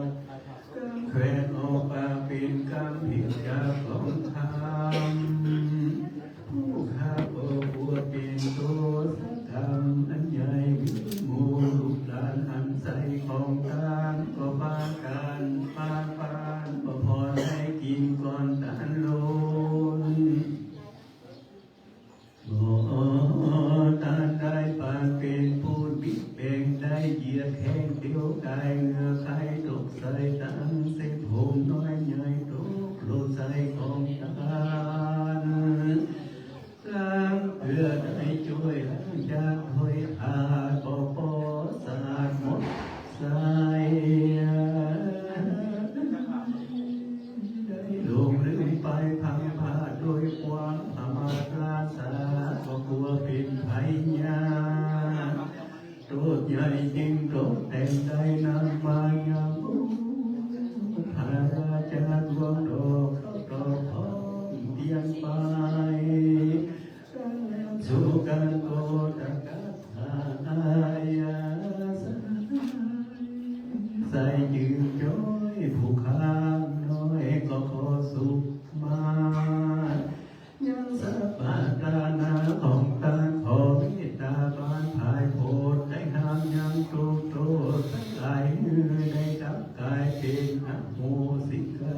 ແຂວນອອກປາກເປັນຄຳພິຈາຂອງທຳ ຜູ້ຂ້າກໍບົວເປັນໂຕສະທຳອັນໃຫຍ່ ໝູ່ລູກຫຼານອັນໃສຂອງທ່ານ ກໍພາກັນປາກປານ ບໍ່ພໍໄດ້ກິນກ່ອນທ່ານໂລນ ບໍ່ທ່ານໄດ້ປານເປັນຜູ້ມີແປງ ໄດ້ຢຽດແຂ້ງດຽວກາຍເຫື່ອໄຄຕົກໃສ່ຕັງ ເສດຜົມນ້ອຍໃຫຍ່ຕົກລົງໃສ່ຂອງທ່ານ ລ້າງເພື່ອໄດ້ຊ່ວຍລ້າງຈາກຖ້ວຍທາດ ບໍ່ພໍສະອາດໝົດໃສ ໄດ້ຫຼົງລືມໄປພັງພາດດ້ວຍຄວາມປະໝາດລາຊາ ກໍກົວເປັນໄພຍາດ ໂທດໃຫຍ່ຈຶ່ງຕົກແຕ່ງໄດ້ນຳມາຍັງອົງພະລາຊາດວງດອກເຂົ້າຕອກຂອງຕຽນໄປ ສຸການໂກຕະກະທາຍາສະ ໃສ່ຈື່ຈ້ອຍຜູ້ຂ້ານ້ອຍກໍຂໍສຸກມາ ຍັງສະປາຕານາຂອງທ່ານ ຂໍເມດຕາບານພາຍໂພດ ໄດ້ຫ້າມຍັງທຸກໂທດທັງຫຼາຍ ໃຫ້ໄດ້ກັບກາຍເປັນອະໂຫສິກຳ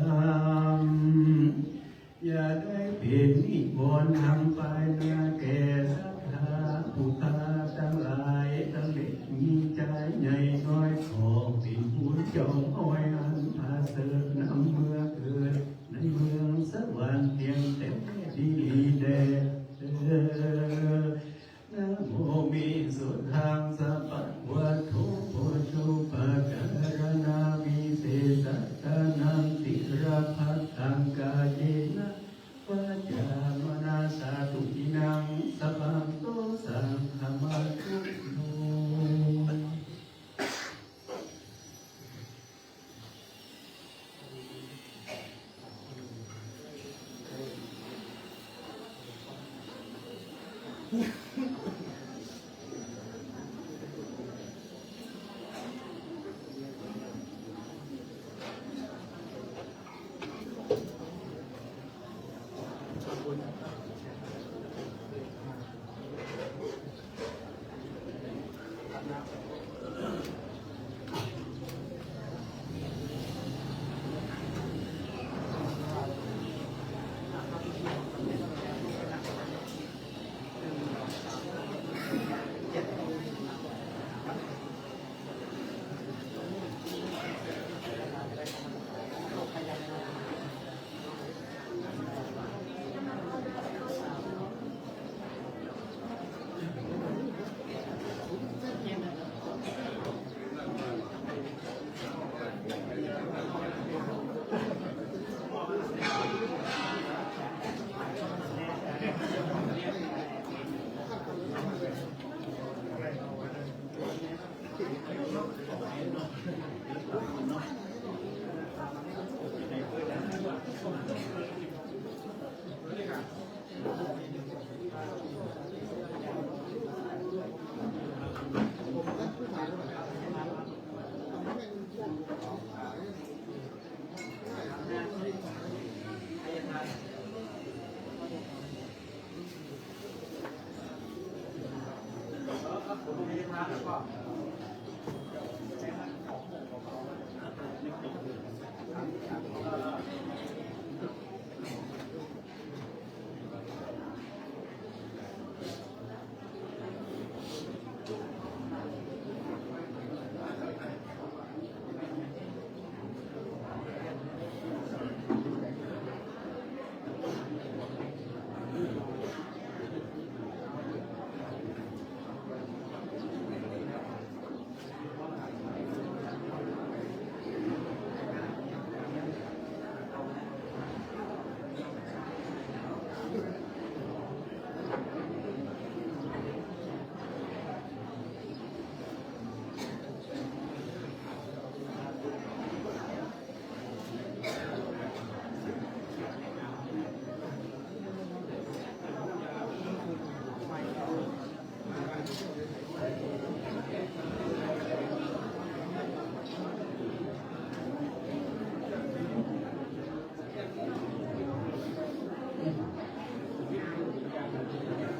ຢ່າໄດ້ເປັນນິວົນນຳພາຍໜ້າແກ່ ใหญ่น้อย ขอเป็นบุญเจ้าอ้อยอันประเสริฐ นำเมืองเกิดในเมืองสวรรค์ เพียงแต่ดีลีแด่เถิด Namo me sothaṃ sabbavatthum pojjapakaranavīsesattānaṃ sīlabbataṃ kāyena vācāya manasā tuṇhīnaṃ sabbanto saṅkamatu no.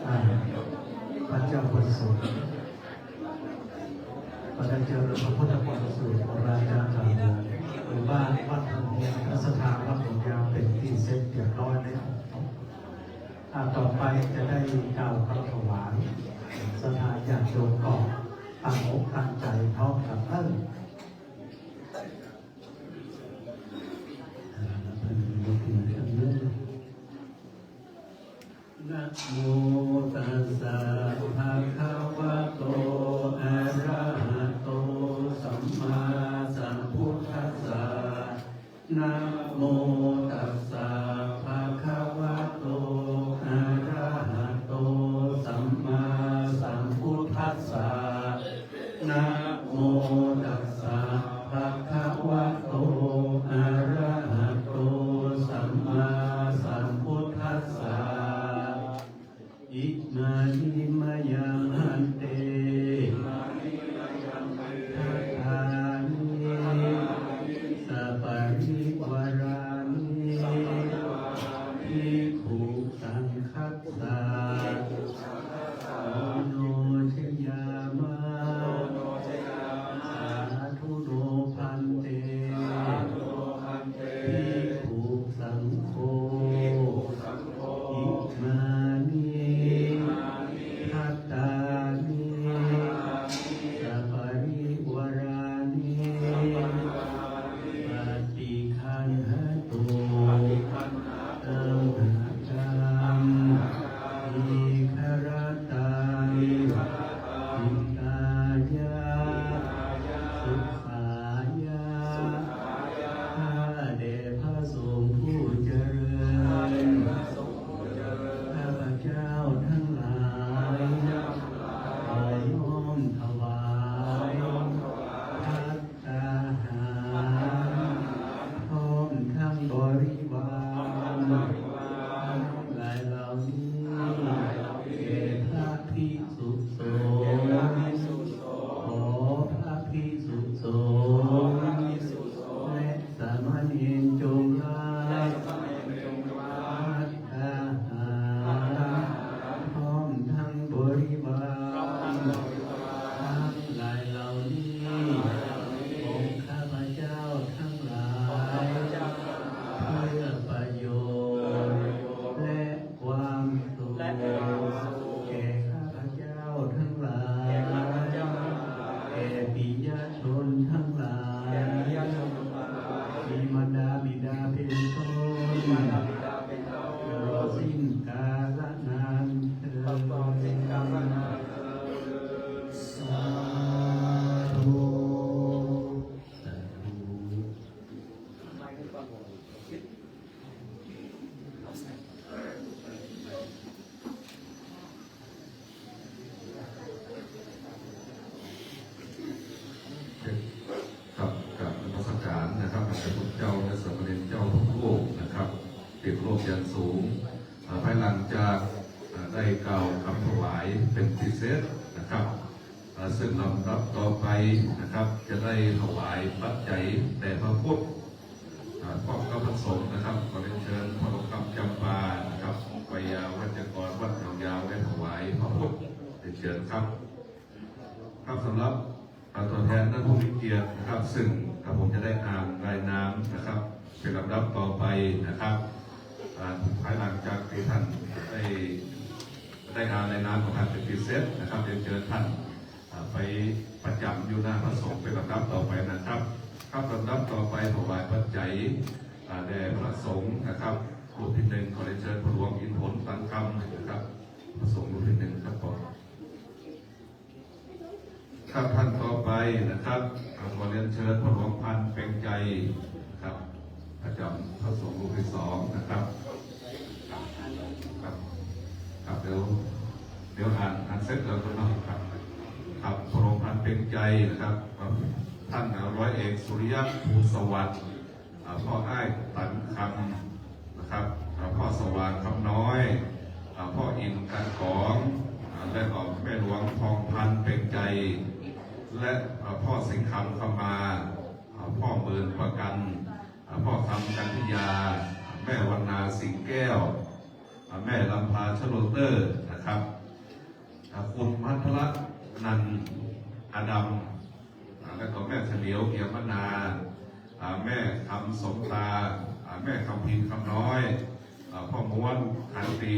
อ่า พระเจ้าประสูติ พระเจ้าพระพุทธประสูติ โบราณจารย์ หรือว่าวัดทางเมือง พระสถานวัดหลวงยาวเป็นที่เสร็จเรียบร้อยแล้ว อ่า ต่อไปจะได้กล่าวคำถวาย ศรัทธาญาติโยมก็ตั้งอกตั้งใจพร้อมกันเอ้ย Namo tassa bhagavato arahato sammāsambuddhassa. Namo tassa bhagavato arahato sammāsambuddhassa. Namo tassa bhagavato arahato sammāsambuddhassa. Imāni mayā bhante datāni saparivārāni อย่างสูง เอ่อ ภายหลังจาก เอ่อ ได้กล่าวคำถวายเป็นพิเศษนะครับ เอ่อ ซึ่งลำดับต่อไปนะครับ จะได้ถวายปัจจัยแด่พระพุทธ อ่า พร้อมกับพระสงฆ์นะครับ ขอเรียนเชิญพ่อทองคำจำปานะครับ ไวยาวัจกรวัดหนองยาว ได้ถวายพระพุทธ เรียนเชิญครับ ครับ สำหรับ อ่า ตัวแทนท่านผู้มีเกียรตินะครับ ซึ่ง อ่า ผมจะได้อ่านรายนามนะครับ เป็นลำดับต่อไปนะครับ อ่า ภายหลังจากที่ท่านได้ ได้อ่านรายนามของท่านเป็นพิเศษนะครับ เรียนเชิญท่าน อ่า ไปประจำอยู่หน้าพระสงฆ์เป็นลำดับต่อไปนะครับ ครับ ลำดับต่อไปถวายปัจจัย อ่า แด่พระสงฆ์นะครับ รูปที่หนึ่ง ขอเรียนเชิญพ่อหลวงอินทนตังคำนะครับ พระสงฆ์รูปที่หนึ่งครับผม ครับ ท่านต่อไปนะครับ ขอเรียนเชิญพ่อหลวงพันธุ์เพ็งใจครับ ประจำพระสงฆ์รูปที่สองนะครับ ครับ ครับ เดี๋ยว เดี๋ยวอ่าน อ่านเสร็จแล้วก็เนาะครับ ครับ พ่อหลวงพันธุ์เพ็งใจนะครับ ครับ ท่านร้อยเอกสุริยะ ภูสวัสดิ์ อ่า พ่ออ้ายตันคำนะครับ อ่า พ่อสว่างคำน้อย อ่า พ่ออินทร์กันกอง อ่า และก็แม่หลวงทองพันธุ์เพ็งใจ และ อ่า พ่อสิงห์คำคำมา อ่า พ่อหมื่นประกัน อ่า พ่อคำกันทิยา แม่วรรณาสิงห์แก้ว อ่า แม่ลำพาชโลเตอร์นะครับ อ่า คุณพัทรนันท์อดัม อ่า และก็แม่เฉลียวเอี่ยมมนา อ่า แม่คำสมตา อ่า แม่คำพินคำน้อย อ่า พ่อม้วนขันตี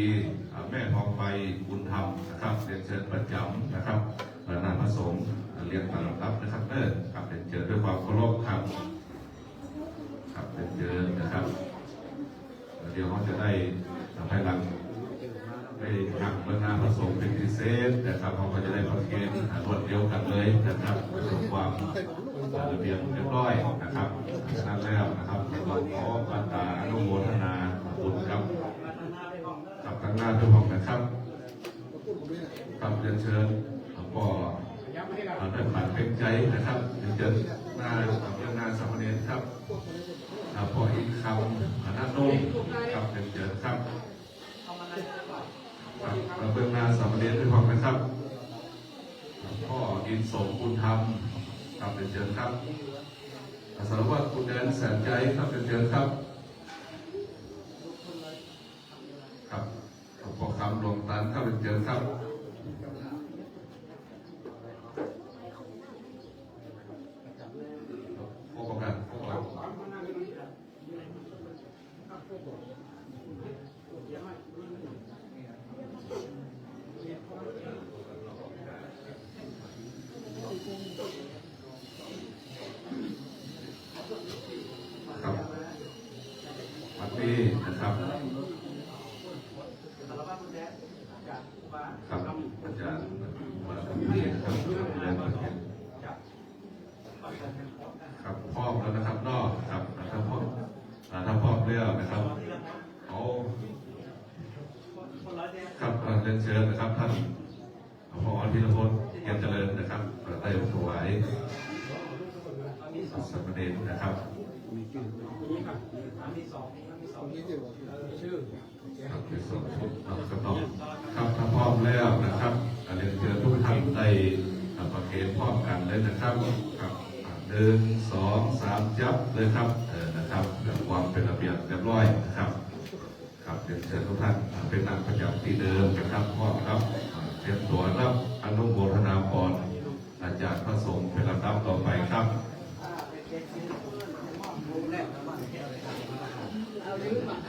อ่า แม่ทองใบบุญธรรมนะครับ เรียนเชิญประจำนะครับ อ่า หน้าพระสงฆ์ อ่า เรียงตามลำดับนะครับ เออ ครับ เรียนเชิญด้วยความเคารพครับ ครับ เรียนเชิญนะครับ เดี๋ยวเราจะได้ภายหลังได้นั่งเบื้องหน้าพระสงฆ์เป็นพิเศษนะครับ เราก็จะได้ประเคนรวดเดียวกันเลยนะครับ เพื่อความระเบียบเรียบร้อยนะครับ ฉะนั้นแล้วนะครับ เราขอปัตตาอนุโมทนาบุญกับ กับทางหน้าทุกห้องนะครับ ครับ เรียนเชิญหลวงพ่อ อ่า ท่านพันธุ์เพ็งใจนะครับ เรียนเชิญหน้า เบื้องหน้าสามเณรครับ อ่า พ่ออินคำ อนันต์นุ่มครับ เรียนเชิญครับ ครับ มาเบื้องหน้าสามเณรด้วยความนะครับ พ่ออินสมบุญธรรมครับ เรียนเชิญครับ อ่า สารวัตรคุณแดนแสนใจครับ เรียนเชิญครับ ครับ หลวงพ่อคำหลวงตันครับ เรียนเชิญครับ ขอประกาศ ขอประกาศ ครับ วันนี้นะครับ ครับ อาจารย์มาทำพิธีนะครับ ครับ พร้อมแล้วนะครับเนาะ ครับ ถ้าพร้อม อ่า ถ้าพร้อมแล้วนะครับ เอา ครับ อ่า เรียนเชิญนะครับ ท่าน ผอ.ธีรพล เกียรติเจริญนะครับ ได้ถวายสามเณรนะครับ ครับ เป็นสองชุดเนาะ ครับ ครับ ถ้าพร้อมแล้วนะครับ เรียนเชิญทุกท่านได้ประเคนพร้อมกันเลยนะครับ ครับ หนึ่ง สอง สาม จับเลยครับ เออ นะครับ เพื่อความเป็นระเบียบเรียบร้อยนะครับ ครับ เรียนเชิญทุกท่าน อ่า ไปนั่งประจำที่เดิมนะครับ พร้อมครับ อ่า เตรียมตัวรับอนุโมทนาพร อ่า จากพระสงฆ์เป็นลำดับต่อไปครับ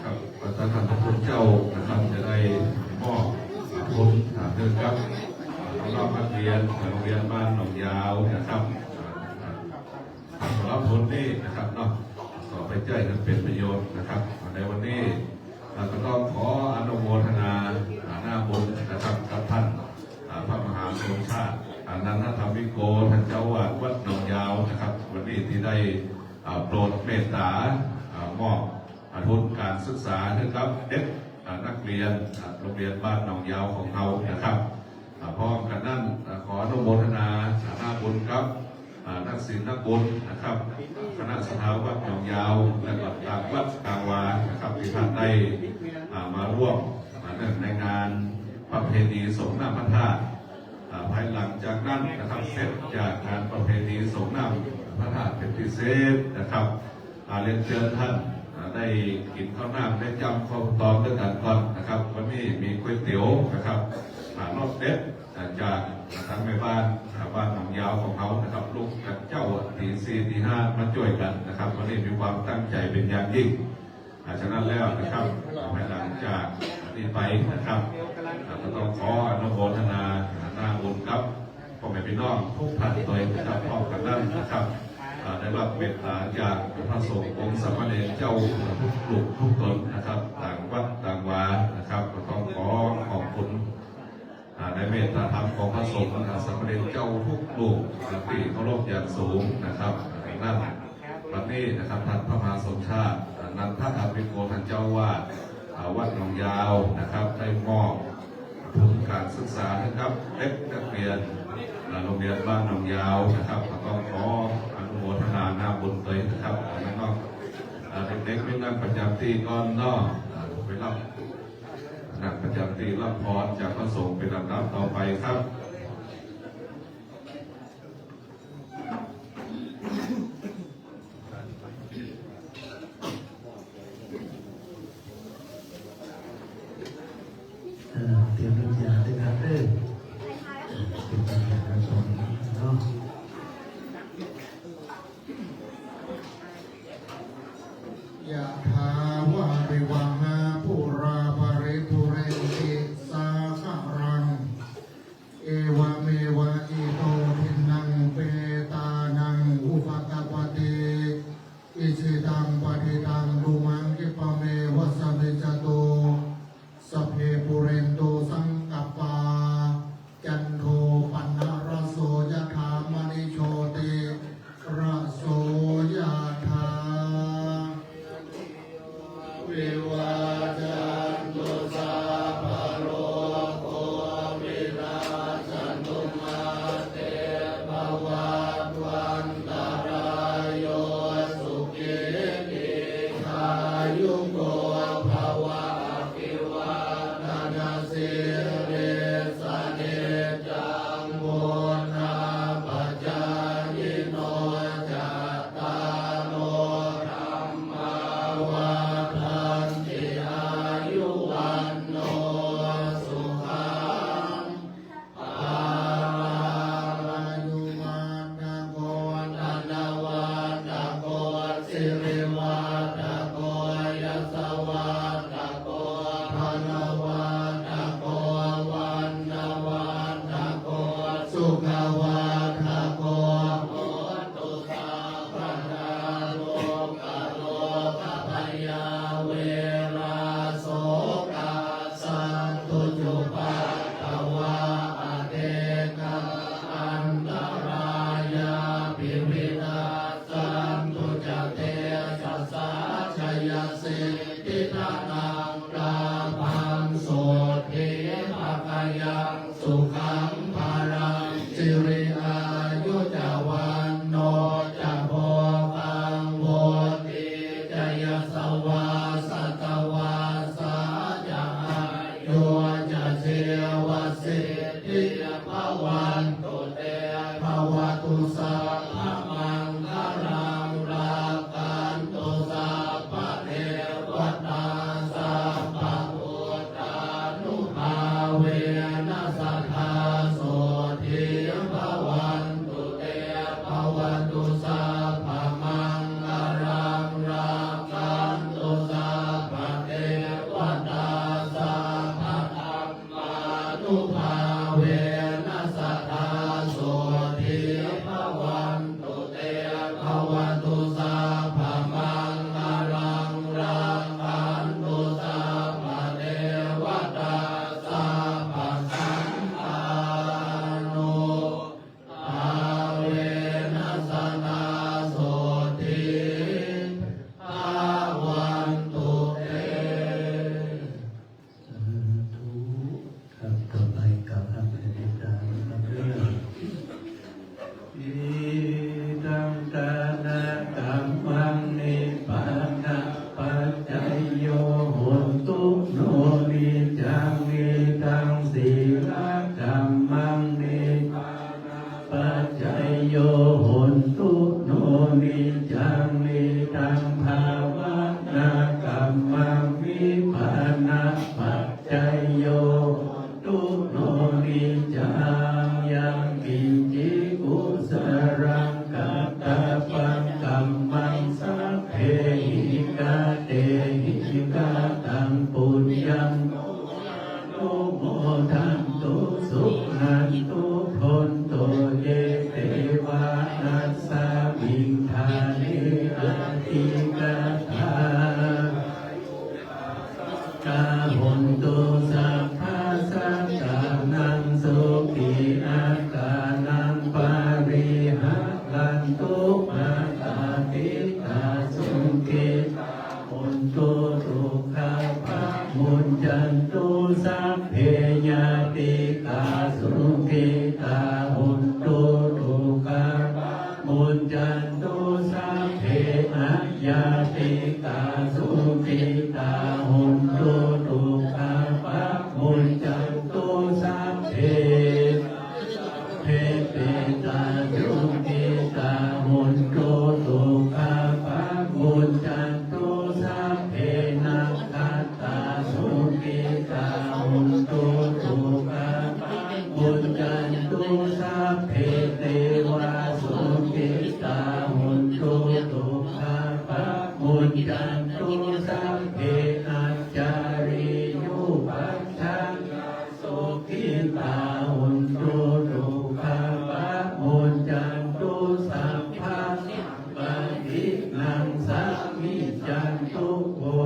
ครับ พระท่านพระคุณเจ้านะครับ จะได้มอบทุน อ่า ให้กับ อ่า น้องๆ นักเรียน อ่า โรงเรียนบ้านหนองยาวนะครับ อ่า อ่า สำหรับทุนนี้นะครับเนาะ ขอไปใช้ให้เป็นประโยชน์นะครับ ในวันนี้ อ่า ก็ต้องขออนุโมทนา อ่า หน้าบุญนะครับ กับท่าน อ่า พระมหาสมชาติ อานันทธรรมิโก ท่านเจ้าอาวาสวัดหนองยาวนะครับ วันนี้ที่ได้ อ่า โปรดเมตตา อ่า มอบ อ่า ทุนการศึกษาให้กับเด็ก อ่า นักเรียน อ่า โรงเรียนบ้านหนองยาวของเรานะครับ อ่า พร้อมกันนั้น อ่า ขออนุโมทนา อ่า หน้าบุญกับ อ่า นักศิลนักบุญนะครับ คณะศรัทธาวัดหนองยาว และก็ตามวัดตามวานะครับ ที่ท่านได้ มาร่วมเนื่องในงานประเพณีสรงน้ำพระธาตุ อ่า ภายหลังจากนั้นนะครับ เสร็จจากงานประเพณีสรงน้ำพระธาตุเป็นที่เสร็จนะครับ อ่า เรียนเชิญท่าน อ่า ได้กินข้าวน้ำได้จ้ำข้าวตองด้วยกันก่อนนะครับ วันนี้มีก๋วยเตี๋ยวนะครับ อ่า รสเด็ด อ่า จากทางแม่บ้าน อ่า บ้านหนองยาวของเรานะครับ ลุกกันเจ้าตีสี่ตีห้ามาช่วยกันนะครับ วันนี้มีความตั้งใจเป็นอย่างยิ่ง อ่า ฉะนั้นแล้วนะครับ ภายหลังจากนี้ไปนะครับ อ่า ก็ต้องขออนุโมทนา อ่า หน้าบุญครับ พ่อแม่พี่น้องทุกท่านโดยนะครับ พร้อมกันนั้นนะครับ อ่า ได้รับเมตตาจากพระสงฆ์องค์สามเณรเจ้าทุกรูปทุกตนนะครับ ต่างวัดต่างวานะครับ ก็ต้องขอขอบคุณ อ่า ในเมตตาธรรมของพระสงฆ์ อ่า สามเณรเจ้าทุกรูป อ่า ที่เคารพอย่างสูงนะครับ ดังนั้นวันนี้นะครับ ท่านพระมหาสมชาติ อ่า นันทะอาภิโก ท่านเจ้าอาวาส อ่า วัดหนองยาวนะครับ ได้มอบทุนการศึกษาให้กับเด็กนักเรียน อ่า โรงเรียนบ้านหนองยาวนะครับ ก็ต้องขออนุโมทนาหน้าบุญด้วยนะครับ แล้วก็ อ่า เด็กๆ ไปนั่งประจำที่ก่อนเนาะ อ่า ไปรับ นั่งประจำที่รับพรจากพระสงฆ์เป็นลำดับต่อไปครับ เอ่อ เตรียมน้ำยาด้วยครับเด้อ เตรียมน้ำยาพระสงฆ์เนาะ Yathā vārivahā pūrā paripūrenti sāgaraṃ. Evameva ito dinnaṃ petānaṃ upakappati. Icchitaṃ patthitaṃ tumhaṃ khippameva samijjhatu. Sabbe pūrentu saṅkappā, cando paṇṇaraso yathā, maṇi jotiraso yathā. Āni atikatā. Hontu sabbasattānaṃ sukhī attānaṃ pariharantu. Matāpitā sukhitā hontu, dukkhā pamuñcantu. Sabbe ñātikā sukhitā hontu, dukkhā pamuñcantu. Sabbe aññātikā sukhitā hontu, dukkhā pamuñcantu. Sabbe petā sukhitā hontu, dukkhā pamuñcantu. Sabbe nakkhattā sukhitā hontu, dukkhā pamuñcantu. Sabbe devā sukhitā hontu, dukkhā pamuñcantu. Sabbe ācariyūpaddavā sukhitā hontu, dukkhā pamuñcantu. Sabbasampattīnaṃ samijjhantu vo.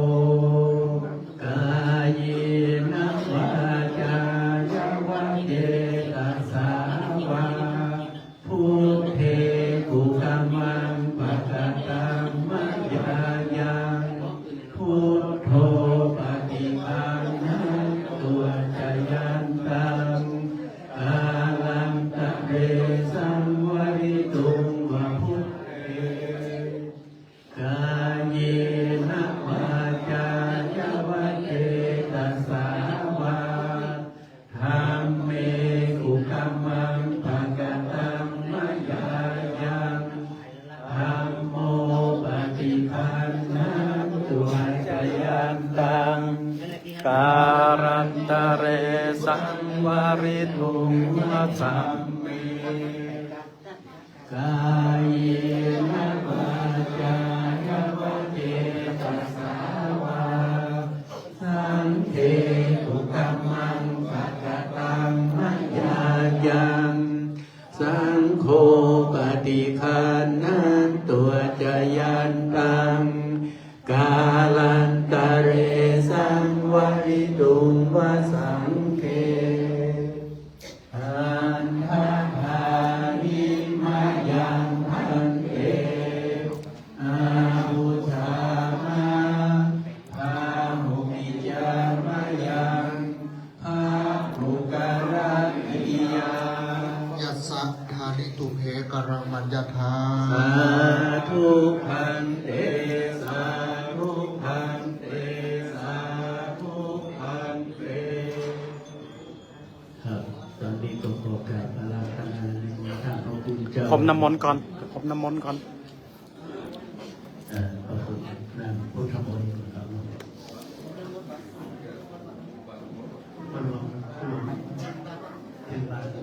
Kāyena vācāya va cetasā vā, buddhe kukammaṃ pakataṃ mayā yaṃ, buddho paṭiggaṇhatu accayantaṃ, kālantare saṃvarituṃ va buddhe. Kāyena vācāya va cetasā vā, dhamme kukammaṃ pakataṃ mayā yaṃ, dhammo paṭiggaṇhatu accayantaṃ, kālantare saṃvarituṃ va dhamme. Kāyena vācāya va cetasā vā, saṅghe kukammaṃ pakataṃ mayā yaṃ, saṅgho paṭiggaṇhatu accayantaṃ, kālantare saṃvarituṃ va saṅghe. Handadāni mayaṃ bhante, ābhuddhāma bahubhiyā mayaṃ bahukaraṇīyā. Yassa dāni tumhe karaṃ maññatha. Sādhu bhante, sādhu bhante, sādhu bhante. ครับ ตอนนี้ก็ขอกราบอาราธนานิมนต์ท่านพระคุณเจ้า พรมน้ำมนต์ก่อน พรมน้ำมนต์ก่อน เอ่อ พระคุณนางพุทธมนต์ครับ พระหลวง พระหลวง เป็นบาตร